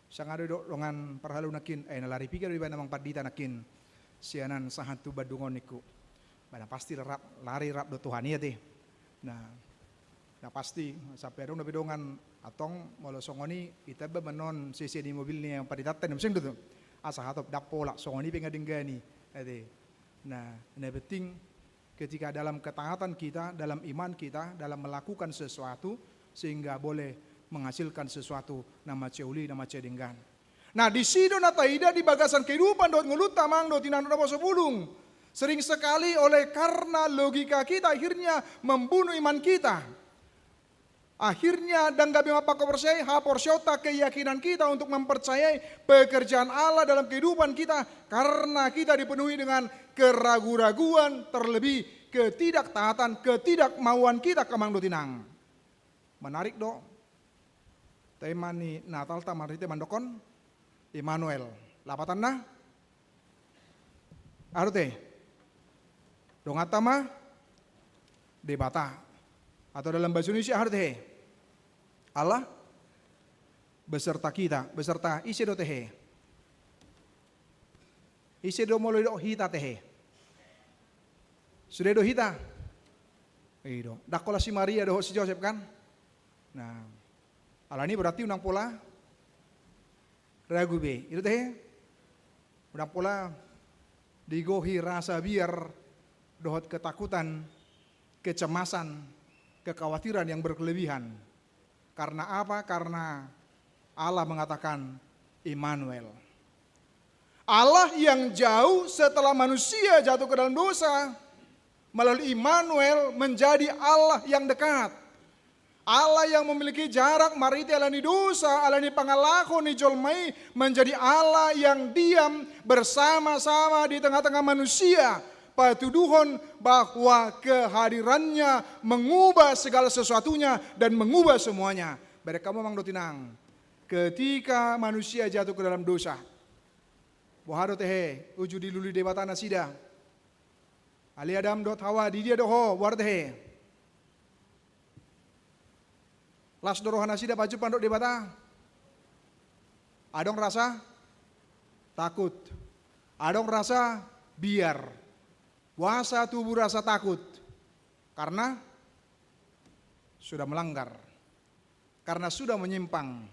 Sanga do didok dongan parhalu nangkin, eh, nalari piga do dibaen amang pandita nangkin sian an sahat tu Bandung on ningku. Bah, na pasti rap, lari rap do tu hami ate. Nah, na pasti, sampe adong dope dongan, antong molo songon i, itamba ma annon sese ni mobil ni amang pandita ate, na muse do tu. Asa hatop, ndang pola, songon i pe nga denggan i. Ate. Nah, na penting ketika dalam ketaatan kita, dalam iman kita, dalam melakukan sesuatu, sehingga boleh menghasilkan sesuatu na mansai uli, na mansai denggan. Nah, disi do na taida di bagasan kehidupan dohot ngolunta amang dohot inang dohot naposobulung. Sering sekali oleh karena logika kita akhirnya membunuh iman kita. Akhirnya, ndang gabe manghaporseai, haporseaonta, keyakinan kita untuk mempercayai pekerjaan Allah dalam kehidupan kita, karena kita dipenuhi dengan keragu-raguan, terlebih ketidaktaatan, ketidakmauan kita, amang dohot inang. Menarik do. Tema ni Natalta marhite mandokhon Immanuel. Lapatanna? Aha do ate? Donganta ma Debata. Atau dalam bahasa Indonesia aha do ate? Allah beserta kita, beserta ise do ate? Ise do molo didok hita ate? Sude do hita. I do. Ndang holan si Maria dohot si Josep kan? Nah, alani berarti unang pola ragu be. I do ate? Unang pola digohi rasa biar dohot ketakutan, kecemasan, kekhawatiran yang berkelebihan. Karena apa? Karena Allah mengatakan Immanuel. Allah yang jauh setelah manusia jatuh ke dalam dosa, melalui Immanuel menjadi Allah yang dekat. Allah yang memiliki jarak marhite alani dosa, alani pangalaho ni jolma i, menjadi Allah yang diam bersama-sama di tengah-tengah manusia. Patuduhon bahwa kehadirannya mengubah segala sesuatunya dan mengubah semuanya. Berek hamu amang dohot inang. Ketika manusia jatuh ke dalam dosa, boha do ate? Uju dilului Debata nasida. Ale Adam dohot Hawa, di dia do ho, boha do ate? Las do roha nasida pajumpang dohot Debata? Adong rasa takut. Adong rasa biar. Boasa tubu rasa takut? Karena sudah melanggar. Karena sudah menyimpang.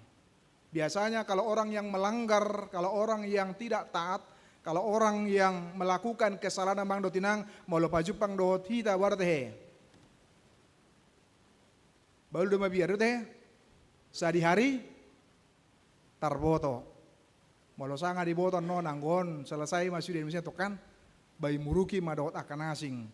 Biasanya kalau orang yang melanggar, kalau orang yang tidak taat, kalau orang yang melakukan kesalahan amang dohot inang, molo pajumpang dohot hita, boha do ate? Bahul do mabiar do ate? Sadihari tarboto. Molo sanga diboto annon, anggo on selesai ma sude, misalna tongkan, bahen muruki ma dohot angka na asing.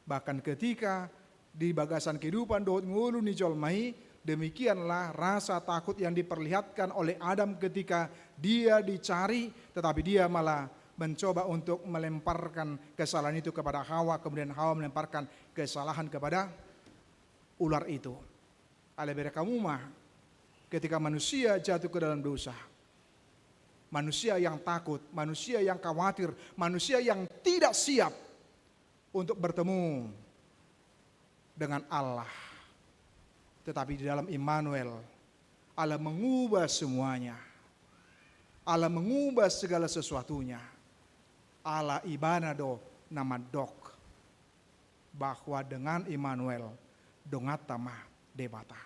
Bahkan ketika di bagasan kehidupan dohot ngolu ni jolma i, demikianlah rasa takut yang diperlihatkan oleh Adam ketika dia dicari, tetapi dia malah mencoba untuk melemparkan kesalahan itu kepada Hawa, kemudian Hawa melemparkan kesalahan kepada ular itu. Alai bere hamu ma, ketika manusia jatuh ke dalam dosa, manusia yang takut, manusia yang khawatir, manusia yang tidak siap untuk bertemu dengan Allah. Tetapi di dalam Immanuel, Allah mengubah semuanya. Allah mengubah segala sesuatunya. Allah Ibana do na mandok bahwa dengan Immanuel, donganta ma Debata.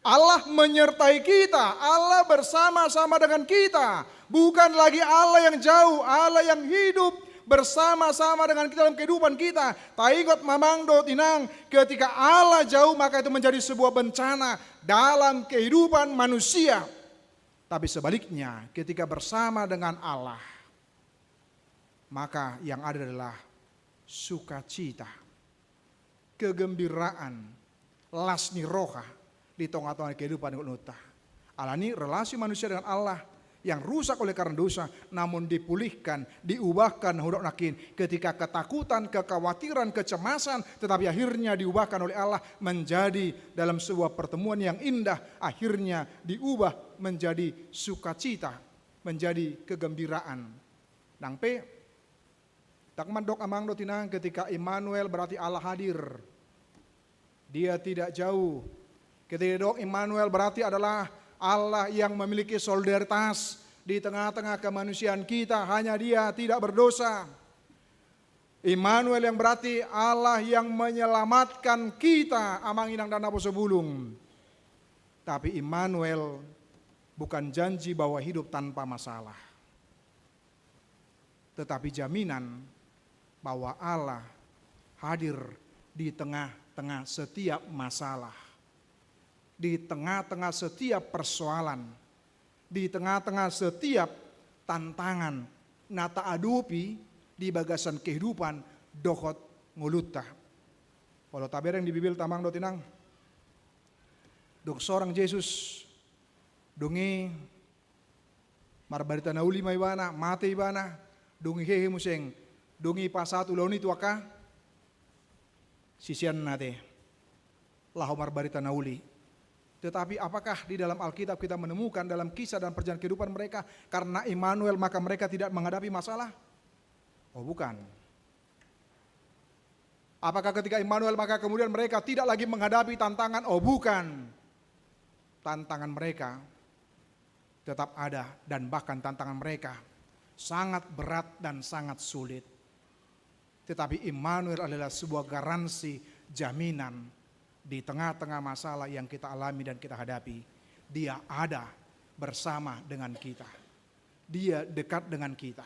Allah menyertai kita, Allah bersama-sama dengan kita. Bukan lagi Allah yang jauh, Allah yang hidup bersama-sama dengan kita dalam kehidupan kita. Taingot ma amang dohot inang, ketika Allah jauh, maka itu menjadi sebuah bencana dalam kehidupan manusia. Tapi sebaliknya, ketika bersama dengan Allah, maka yang ada adalah sukacita, kegembiraan, las ni roha di tongatonga kehidupan ngolunta. Alani relasi manusia dengan Allah yang rusak oleh karena dosa, namun dipulihkan, diubahkan, hudok nangkin, ketika ketakutan, kekhawatiran, kecemasan, tetapi akhirnya diubahkan oleh Allah menjadi dalam sebuah pertemuan yang indah, akhirnya diubah menjadi sukacita, menjadi kegembiraan. Nang pe, ndang mandok amang dohot inang, ketika Immanuel berarti Allah hadir. Dia tidak jauh. Ketika didok Immanuel berarti adalah Allah yang memiliki solidaritas di tengah-tengah kemanusiaan kita, hanya Dia tidak berdosa. Immanuel yang berarti Allah yang menyelamatkan kita, amang inang dan naposo bulung. Tapi Immanuel bukan janji bahwa hidup tanpa masalah, tetapi jaminan bahwa Allah hadir di tengah-tengah setiap masalah, di tengah-tengah setiap persoalan, di tengah-tengah setiap tantangan na taadopi di bagasan kehidupan dohot ngolunta. Molo tabereng di Bibelta amang dohot inang, dung sorang Jesus, dung i marbarita na uli ma ibana, mate ibana, dung i hehe muse, dung i pasahat ulaon i tu angka siseanna ate, laho marbarita na uli. Tetapi apakah di dalam Alkitab kita menemukan dalam kisah dan perjalanan kehidupan mereka, karena Immanuel maka mereka tidak menghadapi masalah? Oh, bukan. Apakah ketika Immanuel maka kemudian mereka tidak lagi menghadapi tantangan? Oh, bukan. Tantangan mereka tetap ada, dan bahkan tantangan mereka sangat berat dan sangat sulit. Tetapi Immanuel adalah sebuah garansi, jaminan di tengah-tengah masalah yang kita alami dan kita hadapi. Dia ada bersama dengan kita. Dia dekat dengan kita.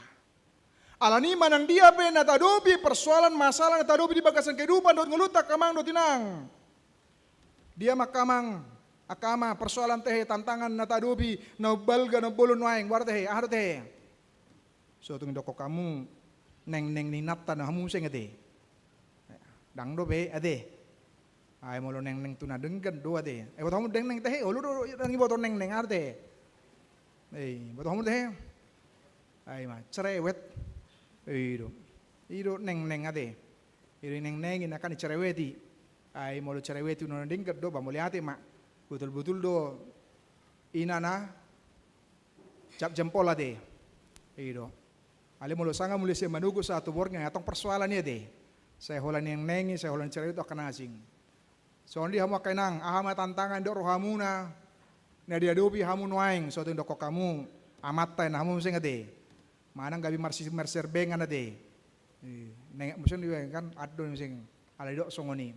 Alani i manang dia pe na taadopi, persoalan masalah na taadopi di bagasan kehidupan dohot ngolunta, angka amang dohot inang. Dia ma, angka amang, angka ama, persoalan tehe, tantangan na taadopi, na umbalga, na umbolon nuaeng, boha do tehe, aha do tehe? So tung didokkon hamu nengneng ni inanta na hamu muse ate. Ndang dope ate. Ai molo nengneng tu na denggan do ate. Eh, boto hamu nengneng tehe, olo do, ndang diboto nengneng ate. Eh, boto hamu tehe. Ai ma, cerewet. Eh, i do. I do nengneng ate. I do nengneng i, na kan dicereweti. Ai molo cereweti na denggan do, ba mauliate ma. Botul-botul do. Ina na cap jempol ate. I do. Alai molo sanga mauliate sian manogot sahat tu borngin, antong persoalan i ate. Sai holan nengneng i, sai holan cerewet i, angka na asing. Songon dia hamu angka inang, aha ma tantangan didok rohamuna na diadopi hamu nuaeng, so tung didokkon hamu amanta i, na hamu muse ate. Manang gabe marsi-, marsiarbengan ate. Eh, nengneng muse i kan, adong muse. Alai didok songon i.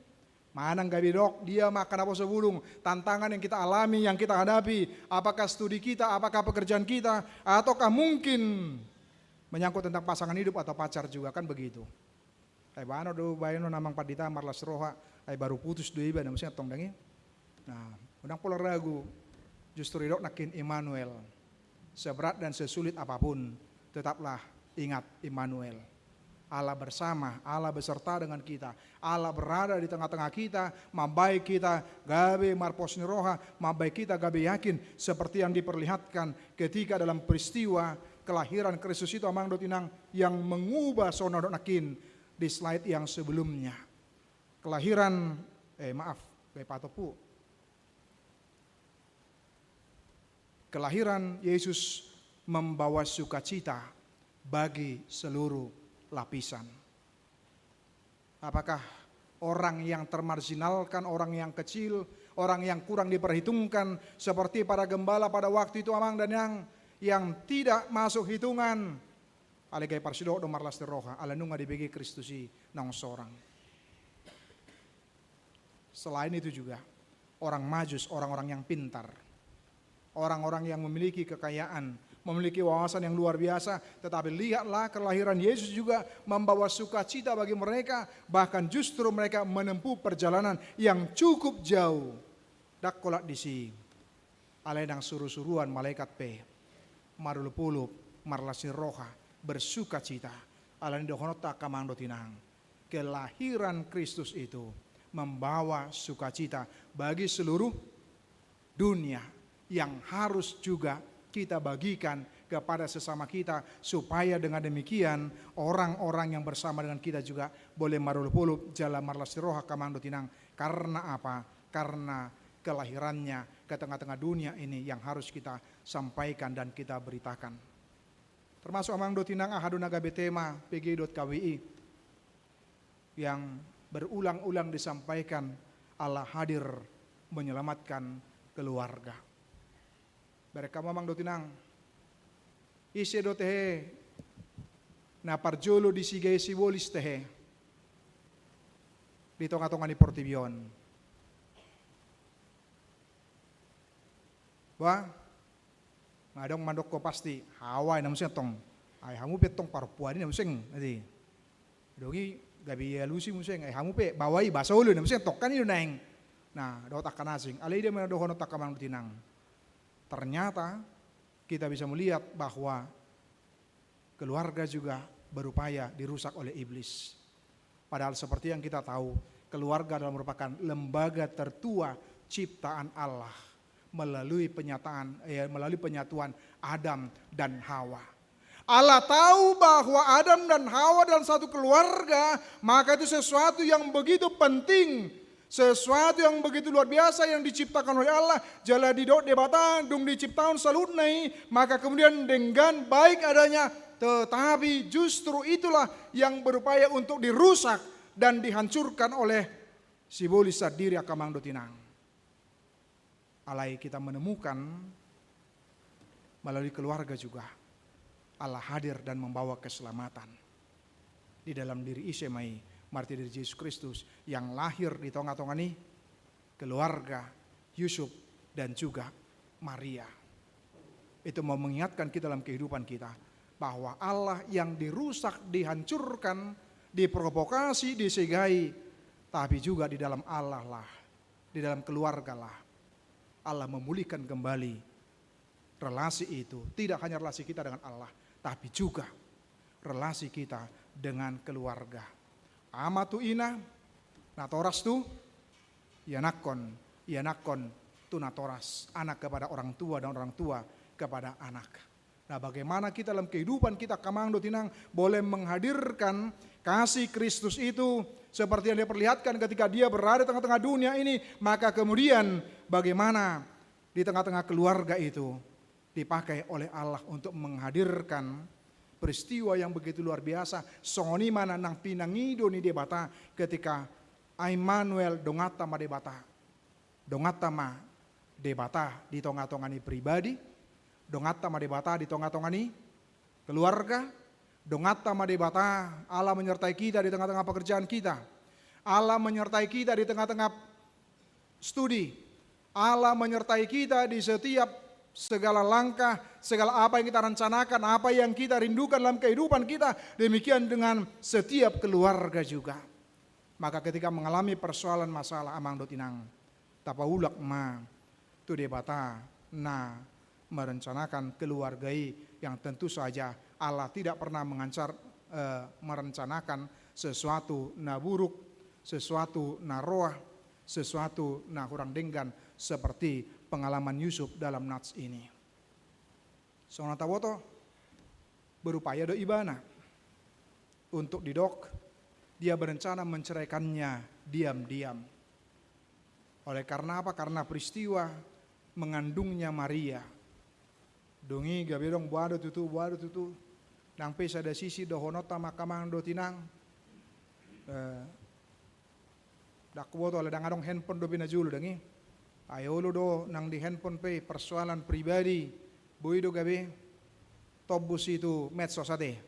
Manang gabe didok dia ma, angka naposo bulung, tantangan yang kita alami, yang kita hadapi, apakah studi kita, apakah pekerjaan kita, ataukah mungkin menyangkut tentang pasangan hidup atau pacar juga, kan begitu. Ai bahenon do, bahenon amang pandita marlas roha, ai baru putus do iba, na muse antong dang i. Nah, unang pola ragu. Justru didok nangkin Immanuel. Seberat dan sesulit apapun, tetaplah ingat Immanuel. Allah bersama, Allah beserta dengan kita. Allah berada di tengah-tengah kita, mambahen hita gabe marpos ni roha, mambahen hita gabe yakin, seperti yang diperlihatkan ketika dalam peristiwa kelahiran Kristus itu, amang dohot inang, yang mengubah, songon na didok nangkin di slide yang sebelumnya. Kelahiran, eh, maaf, gabe patompu. Kelahiran Yesus membawa sukacita bagi seluruh lapisan. Apakah orang yang termarginalkan, orang yang kecil, orang yang kurang diperhitungkan, seperti para gembala pada waktu itu, amang dan inang, yang tidak masuk hitungan, alai gabe parsidok do marlas ni roha, ala nunga dibege Kristus i naung sorang. Selain itu juga, orang Majus, orang-orang yang pintar, orang-orang yang memiliki kekayaan, memiliki wawasan yang luar biasa, tetapi lihatlah, kelahiran Yesus juga membawa sukacita bagi mereka, bahkan justru mereka menempuh perjalanan yang cukup jauh. Ndang holan disi, alai nang surusuruan malaikat pe marolopolop, marlas ni roha, bersukacita. Alani dohononta, angka amang dohot inang, kelahiran Kristus itu membawa sukacita bagi seluruh dunia yang harus juga kita bagikan kepada sesama kita, supaya dengan demikian orang-orang yang bersama dengan kita juga boleh marolopolop jala marlas ni roha, angka amang dohot inang. Karena apa? Karena kelahirannya ke tengah-tengah dunia ini yang harus kita sampaikan dan kita beritakan. Termasuk, amang dohot inang, aha do na gabe tema P G I dohot K W I yang berulang-ulang disampaikan, Allah hadir menyelamatkan keluarga. Bereng hamu, amang dohot inang, ise do tehe na parjolo disigai sibolis tehe di tonga-tonga ni portibi on? Bah, nga adong mandok ho pasti, Hawa i na muse tong. Ai hamu pe tong parompuan i na muse, ate. Dung i gabe dialusi muse, ai hamu pe baoa i, bah solu i na muse tong, kan i do naeng. Nah, dohot angka na asing. Alai i do ma na dohononta, angka amang dohot inang. Ternyata kita bisa melihat bahwa keluarga juga berupaya dirusak oleh iblis. Padahal seperti yang kita tahu, keluarga adalah merupakan lembaga tertua ciptaan Allah melalui penyataan, eh, melalui penyatuan Adam dan Hawa. Allah tahu bahwa Adam dan Hawa dalam satu keluarga, maka itu sesuatu yang begitu penting, sesuatu yang begitu luar biasa yang diciptakan oleh Allah. Jala didok Debata, dung diciptakan saluhutna i, maka kemudian denggan, baik adanya, tetapi justru itulah yang berupaya untuk dirusak dan dihancurkan oleh sibolis sandiri, angka amang dohot inang. Alai kita menemukan melalui keluarga juga Allah hadir dan membawa keselamatan. Di dalam diri ise ma i? Marhite diri Jesus Kristus yang lahir di tonga-tonga ni keluarga Yusuf dan juga Maria. Itu mau mengingatkan kita dalam kehidupan kita, bahwa Allah yang dirusak, dihancurkan, diprovokasi, disegai, tapi juga di dalam Allah lah, di dalam keluarga lah, Allah memulihkan kembali relasi itu. Tidak hanya relasi kita dengan Allah, tapi juga relasi kita dengan keluarga. Ama tu ina, natoras tu ianakhon, ianakhon tu natoras, anak kepada orang tua dan orang tua kepada anak. Nah, bagaimana kita dalam kehidupan kita, angka amang dohot inang, boleh menghadirkan kasih Kristus itu seperti yang diperlihatkan ketika Dia berada di tengah-tengah dunia ini, maka kemudian bagaimana di tengah-tengah keluarga itu dipakai oleh Allah untuk menghadirkan peristiwa yang begitu luar biasa. Songon i ma na nang pinangido ni Debata ketika Immanuel, donganta ma Debata. Donganta ma Debata di tonga-tonga ni pribadi, donganta ma Debata di tonga-tonga ni keluarga, donganta ma Debata, Allah menyertai kita di tengah-tengah pekerjaan kita, Allah menyertai kita di tengah-tengah studi, Allah menyertai kita di setiap segala langkah, segala apa yang kita rencanakan, apa yang kita rindukan dalam kehidupan kita, demikian dengan setiap keluarga juga. Maka ketika mengalami persoalan masalah, amang dohot inang, tapaulak ma tu Debata, na merencanakan keluarga i, yang tentu saja Allah tidak pernah mengancar, eh, merencanakan sesuatu na buruk, sesuatu na roa, sesuatu na hurang denggan seperti pengalaman Yusuf dalam nats ini. Songon na taboto, berupaya do ibana untuk didok, dia berencana menceraikannya diam-diam. Oleh karena apa? Karena peristiwa mengandungnya Maria. Dung i gabe dong, boha do tutu, boha do tutu. Nang pe sada sisi dohononta ma angka amang dohot inang, eh, ndang huboto, ala ndang adong handphone dope na jolo, dang i. Ai olo do nang di handphone pe, persoalan pribadi, boi do gabe tombus i tu medsos ate.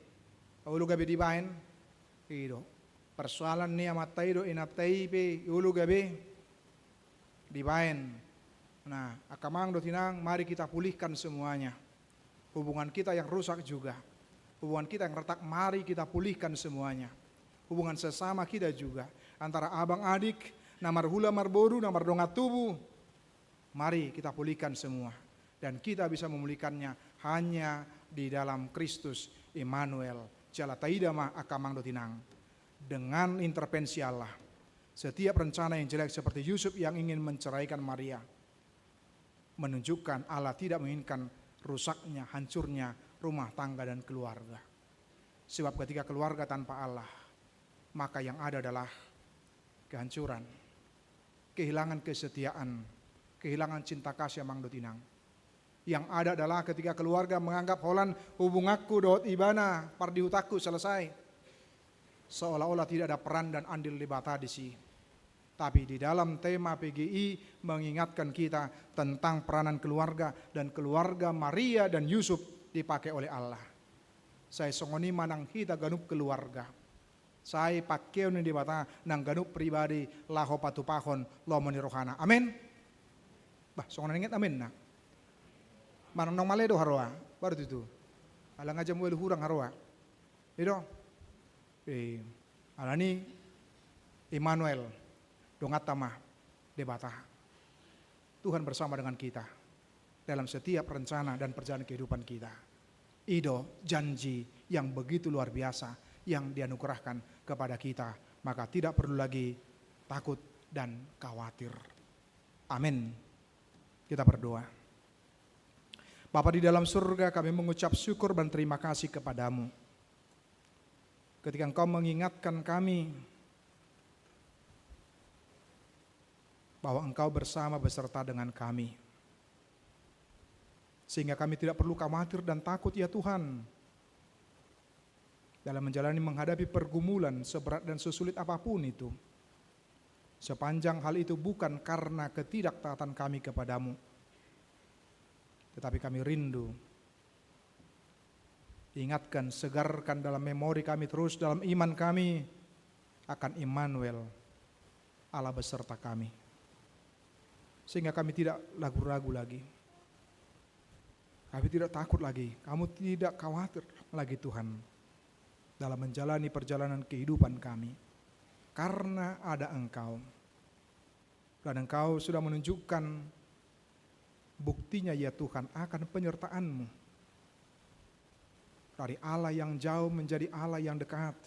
Olo gabe dibaen, i do. Persoalan ni amanta i dohot inanta i pe, olo gabe dibaen. Nah, angka amang dohot inang, mari kita pulihkan semuanya. Hubungan kita yang rusak juga, hubungan kita yang retak, mari kita pulihkan semuanya. Hubungan sesama kita juga, antara abang adik, na marhula marboru, na mardongan tubu, mari kita pulihkan semua. Dan kita bisa memulihkannya hanya di dalam Kristus Immanuel. Jala taida ma angka amang dohot inang, dengan intervensi Allah, setiap rencana yang jelek seperti Yusuf yang ingin menceraikan Maria, menunjukkan Allah tidak menginginkan rusaknya, hancurnya rumah tangga dan keluarga. Sebab ketika keluarga tanpa Allah, maka yang ada adalah kehancuran, kehilangan kesetiaan, kehilangan cinta kasih amang dohot inang. Yang ada adalah ketika keluarga menganggap holan hubunganku dohot ibana, pardihutanku selesai. Seolah-olah tidak ada peran dan andil Debata di sini. Tapi di dalam tema P G I mengingatkan kita tentang peranan keluarga, dan keluarga Maria dan Yusuf dipakai oleh Allah. Sai songon i ma nang hita ganup keluarga. Sai pakeon ni Debata nang ganup pribadi laho patupahon lomo ni rohana. Amen. Bah, songon na inget amen na. Manang naung male do haroa, baru tutu. Ala nga jam ualu hurang haroa. I do. Eh, alani Immanuel, donganta ma Debata. Tuhan bersama dengan kita dalam setiap rencana dan perjalanan kehidupan kita. I do janji yang begitu luar biasa yang dianugerahkan kepada kita, maka tidak perlu lagi takut dan khawatir. Amin. Kita berdoa. Bapa di dalam surga, kami mengucap syukur dan terima kasih kepada-Mu. Ketika Engkau mengingatkan kami bahwa Engkau bersama beserta dengan kami, sehingga kami tidak perlu khawatir dan takut, ya Tuhan, dalam menjalani, menghadapi pergumulan seberat dan sesulit apapun itu, sepanjang hal itu bukan karena ketidaktaatan kami kepada-Mu, tetapi kami rindu. Ingatkan, segarkan dalam memori kami terus, dalam iman kami akan Immanuel, Allah beserta kami. Sehingga kami tidak ragu-ragu lagi. Kami tidak takut lagi. Kami tidak khawatir lagi, Tuhan, dalam menjalani perjalanan kehidupan kami. Karena ada Engkau. Dan Engkau sudah menunjukkan buktinya, ya Tuhan, akan penyertaan-Mu. Dari Allah yang jauh menjadi Allah yang dekat.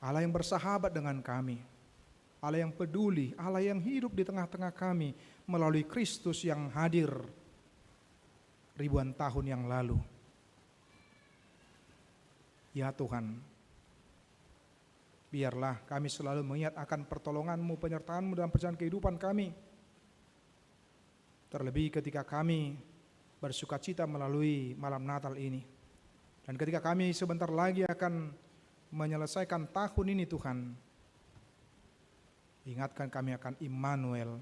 Allah yang bersahabat dengan kami. Allah yang peduli, Allah yang hidup di tengah-tengah kami melalui Kristus yang hadir ribuan tahun yang lalu. Ya Tuhan, biarlah kami selalu mengingat akan pertolongan-Mu, penyertaan-Mu dalam perjalanan kehidupan kami. Terlebih ketika kami bersukacita melalui malam Natal ini. Dan ketika kami sebentar lagi akan menyelesaikan tahun ini, Tuhan, ingatkan kami akan Immanuel,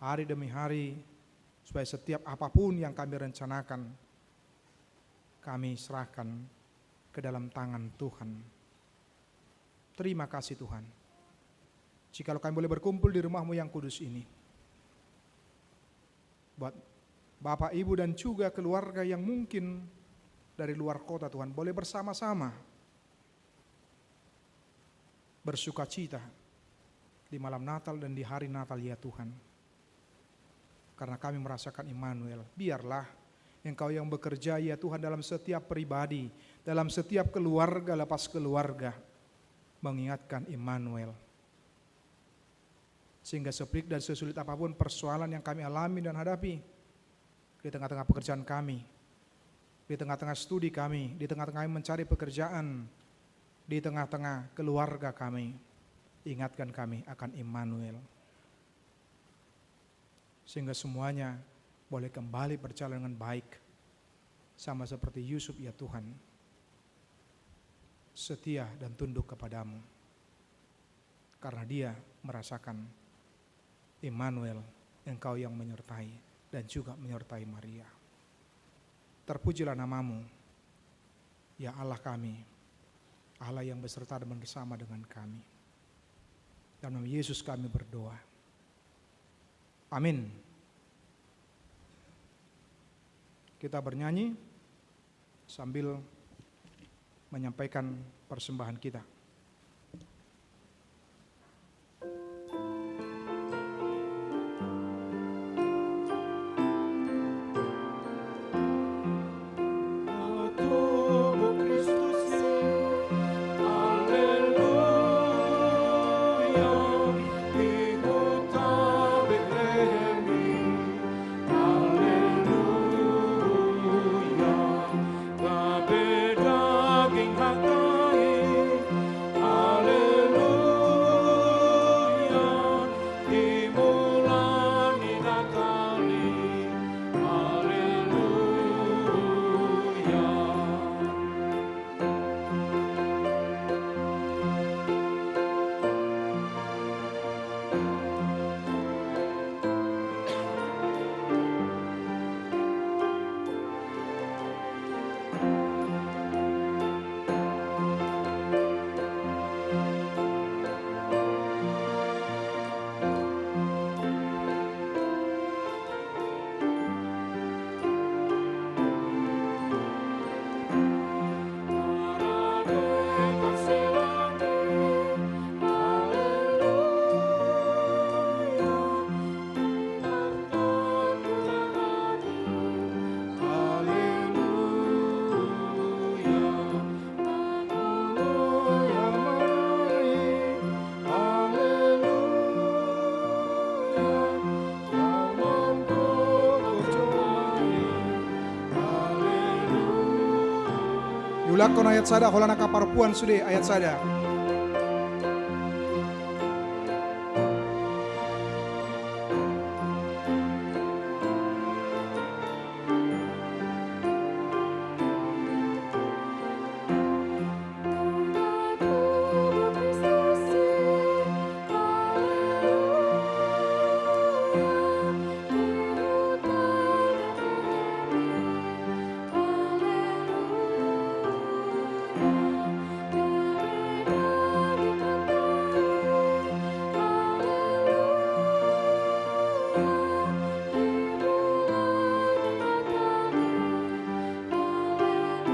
hari demi hari, supaya setiap apapun yang kami rencanakan, kami serahkan ke dalam tangan Tuhan. Terima kasih, Tuhan. Jikalau kami boleh berkumpul di rumah-Mu yang kudus ini, buat Bapak, Ibu, dan juga keluarga yang mungkin dari luar kota, Tuhan, boleh bersama-sama bersukacita di malam Natal dan di hari Natal, ya Tuhan. Karena kami merasakan Immanuel. Biarlah Engkau yang bekerja, ya Tuhan, dalam setiap pribadi, dalam setiap keluarga lepas keluarga, mengingatkan Immanuel. Sehingga sepelik dan sesulit apapun persoalan yang kami alami dan hadapi, di tengah-tengah pekerjaan kami, di tengah-tengah studi kami, di tengah-tengah kami mencari pekerjaan, di tengah-tengah keluarga kami, ingatkan kami akan Immanuel. Sehingga semuanya boleh kembali berjalan dengan baik, sama seperti Yusuf, ya Tuhan, setia dan tunduk kepada-Mu. Karena dia merasakan Immanuel, Engkau yang menyertai dan juga menyertai Maria. Terpujilah nama-Mu, ya Allah kami, Allah yang beserta dan bersama dengan kami. Dalam nama Yesus kami berdoa. Amin. Kita bernyanyi sambil menyampaikan persembahan kita. Diulakhon ayat sada, holan angka parompuan sude, ayat sada.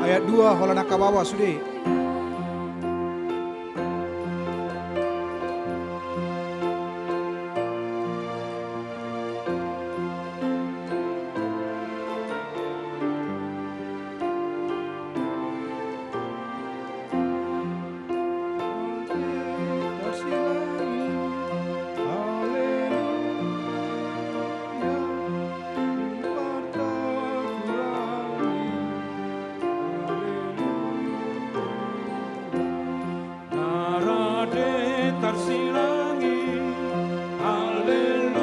Ayat dua, holan angka baba sude. Na rade tarsilang i, haleluya,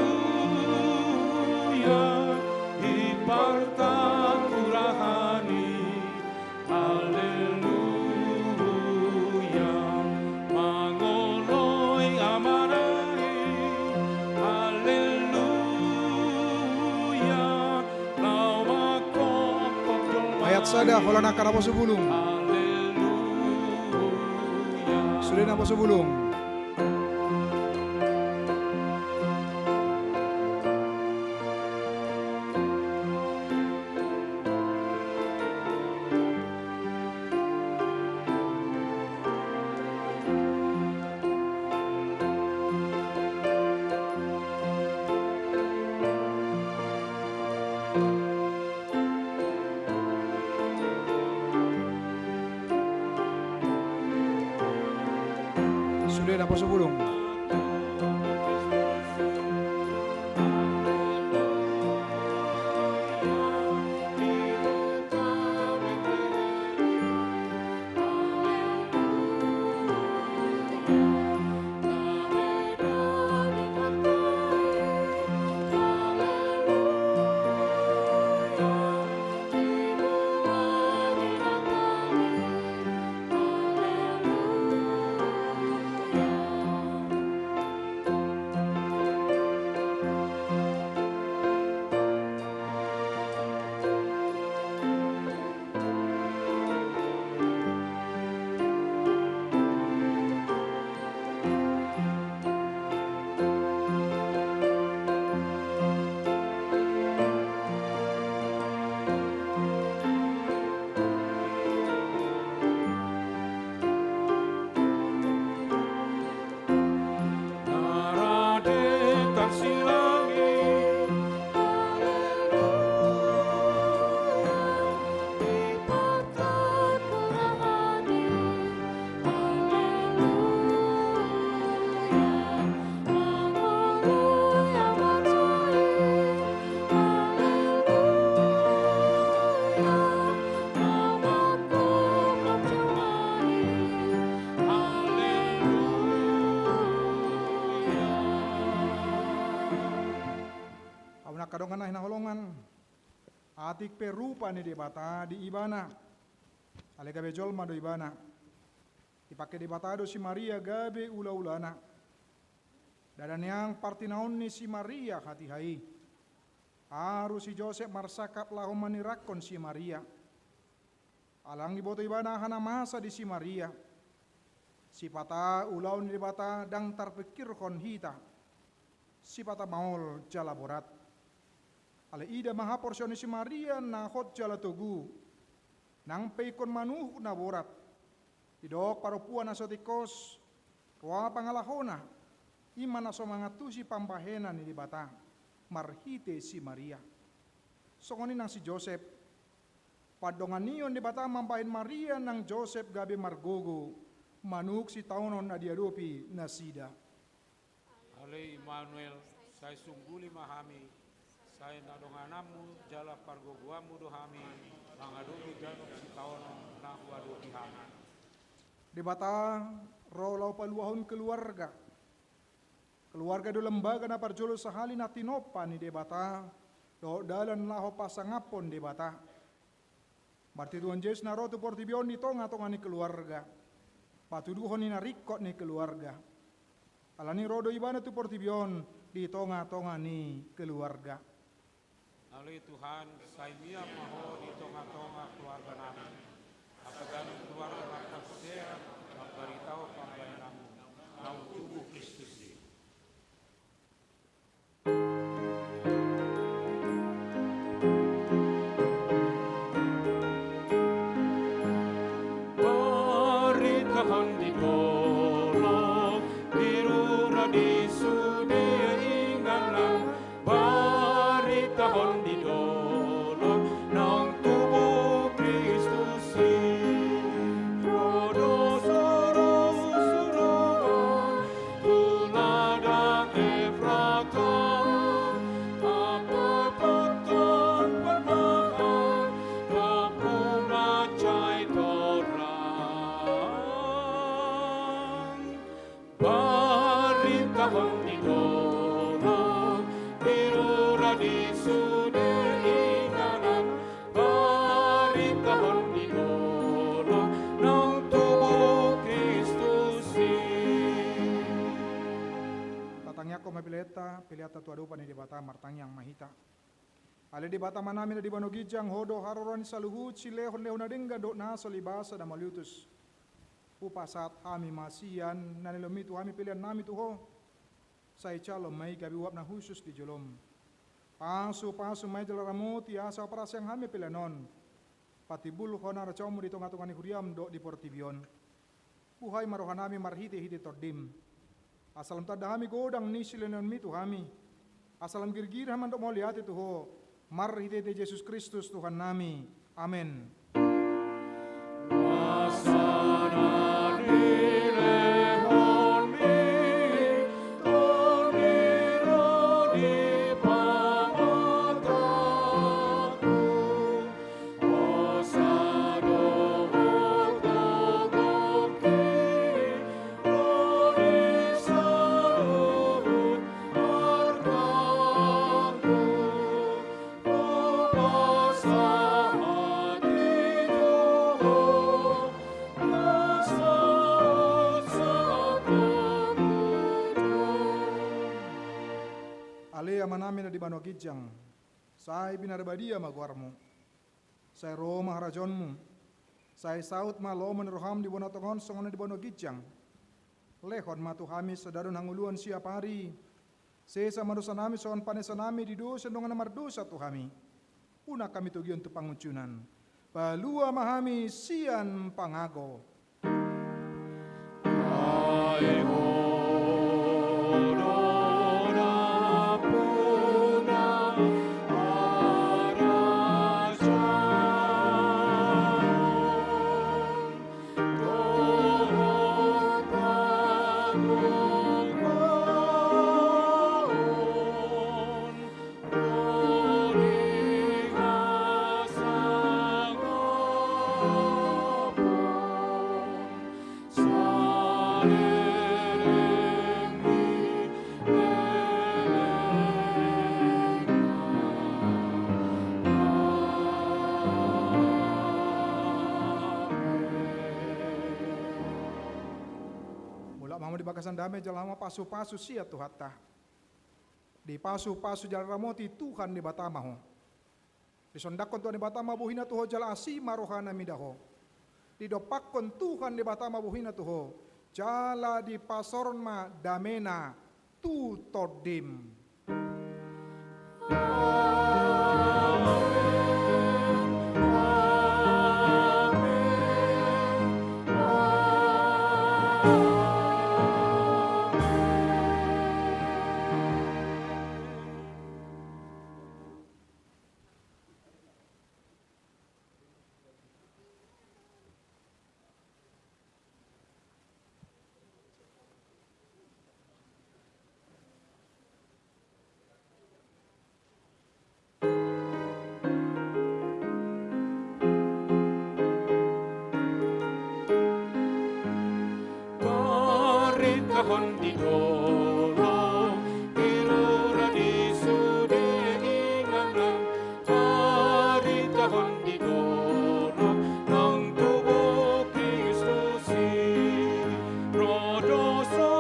i partanggulahan i, haleluya, mangoloi Amana i, haleluya, laho mangkophop jolma i. Ayat sada, holan angka naposo bulung. Haleluya. Sude naposo bulung. Naposobulung. Haleluya. Hamu angka dongan na hinaholongan, atik pe rupa ni Debata di ibana, alai gabe jolma do ibana. Dipangke Debata do si Maria gabe ulaulana. Ndada nian partinaon ni si Maria hatiha i. Aru si Josep marsangkap laho manirakkon si Maria. Ala ndang diboto ibana aha na masa di si Maria. Sipata ulaon ni Debata ndang tarpingkirhon hita. Sipata maol jala borat. Alai ida ma haporseaon ni si Maria na hot jala togu. Nang pe ingkon manuhuk na borat. Didok parompuan na so tingkos, roa pangalahona, i ma na so mangantusi pambahenan ni Debata marhite si Maria. Songon i nang si Josep, pandonganion Debata mambahen Maria nang Josep gabe margogo, manuk sitaonon na diadopi nasida. Ale Immanuel, sai sungguli ma hami, sai na dongananmu jala pargogoanmu do hami, mangadopi ganup sitaonon na huadopi hami. Debata ro laho paluahon keluarga. Keluarga do lembaga na parjolo sahali na tinompa ni Debata, dohot dalan laho pasangaphon Debata. Marhite Tuhan Jesus na ro tu portibi on di tongatonga ni keluarga, patuduhon ni na ringkot ni keluarga. Alani ro do ibana tu portibi on di tongatonga ni keluarga. Ale Tuhan, sai mian ma ho di tongatonga keluarganami. Asa ganup keluarga na porsea mambaritahon pambahenanmu, naung tubu Kristus i. Baritahon di dolok, di rura di sude inganan, baritahon di dolok, naung tubu Kristus i. Ro do surusuruan, tu ladang Efrata, ampa potang parmahan, rambu mansai torang. Baritahon di dolok, di rura di sude inganan, baritahon di dolok, naung tubu Kristus i. Tatangiangkon ma peleanta, peleanta tu adopan ni Debata, martangiang ma hita. Ale Debata Amanami na di banua ginjang, Ho do haroroan ni saluhut silehonlehon na denggan dohot na so libasa na mauliutus. Hupasahat hami ma sian na nilehonmi tu hami peleannami tu Ho. Sai jalo ma i gabe uap na hushus di jolom. Pasupasu ma i jala ramoti asa parsehon hami pelean on. Patimbulhon harajaonmu di tongatonga ni huriam dohot di portibi on. Buhai ma rohanami marhitehite Tondim. Asa lam tanda hami godang ni silehonlehonmi tu hami. Asa lam girgir hami mandok mauliate tu Ho. Marhitehite Jesus Kristus Tuhannami. Amen. Asa na nilehonmi Amanami na di banua ginjang, sai pinarbadia ma goarmu. Sai ro ma harajaonmu. Sai saut ma lomo ni roham di banua tonga on songon na di banua ginjang. Lehon ma tu hami sadari on hangoluan siapari. Sesa ma dosanami songon panesanami di dosa ni dongan na mardosa tu hami. Unang hami togihon tu pangunjunan. Palua ma hami sian pangago. Mulak ma hamu di bagasan dame jala ma pasupasu sian Tuhanta. Dipasupasu jala ramoti Tuhan Debata ma ho. Disondangkon Tuhan Debata ma bohina tu ho jala asi ma rohana mida ho. Didompakkon Tuhan Debata ma bohina tu ho jala dipasaorhon ma damena tu tondim. Parintahon di dolok, di rura di sude inganan, parintahon di dolok, nang tubu Kristus i, ro do so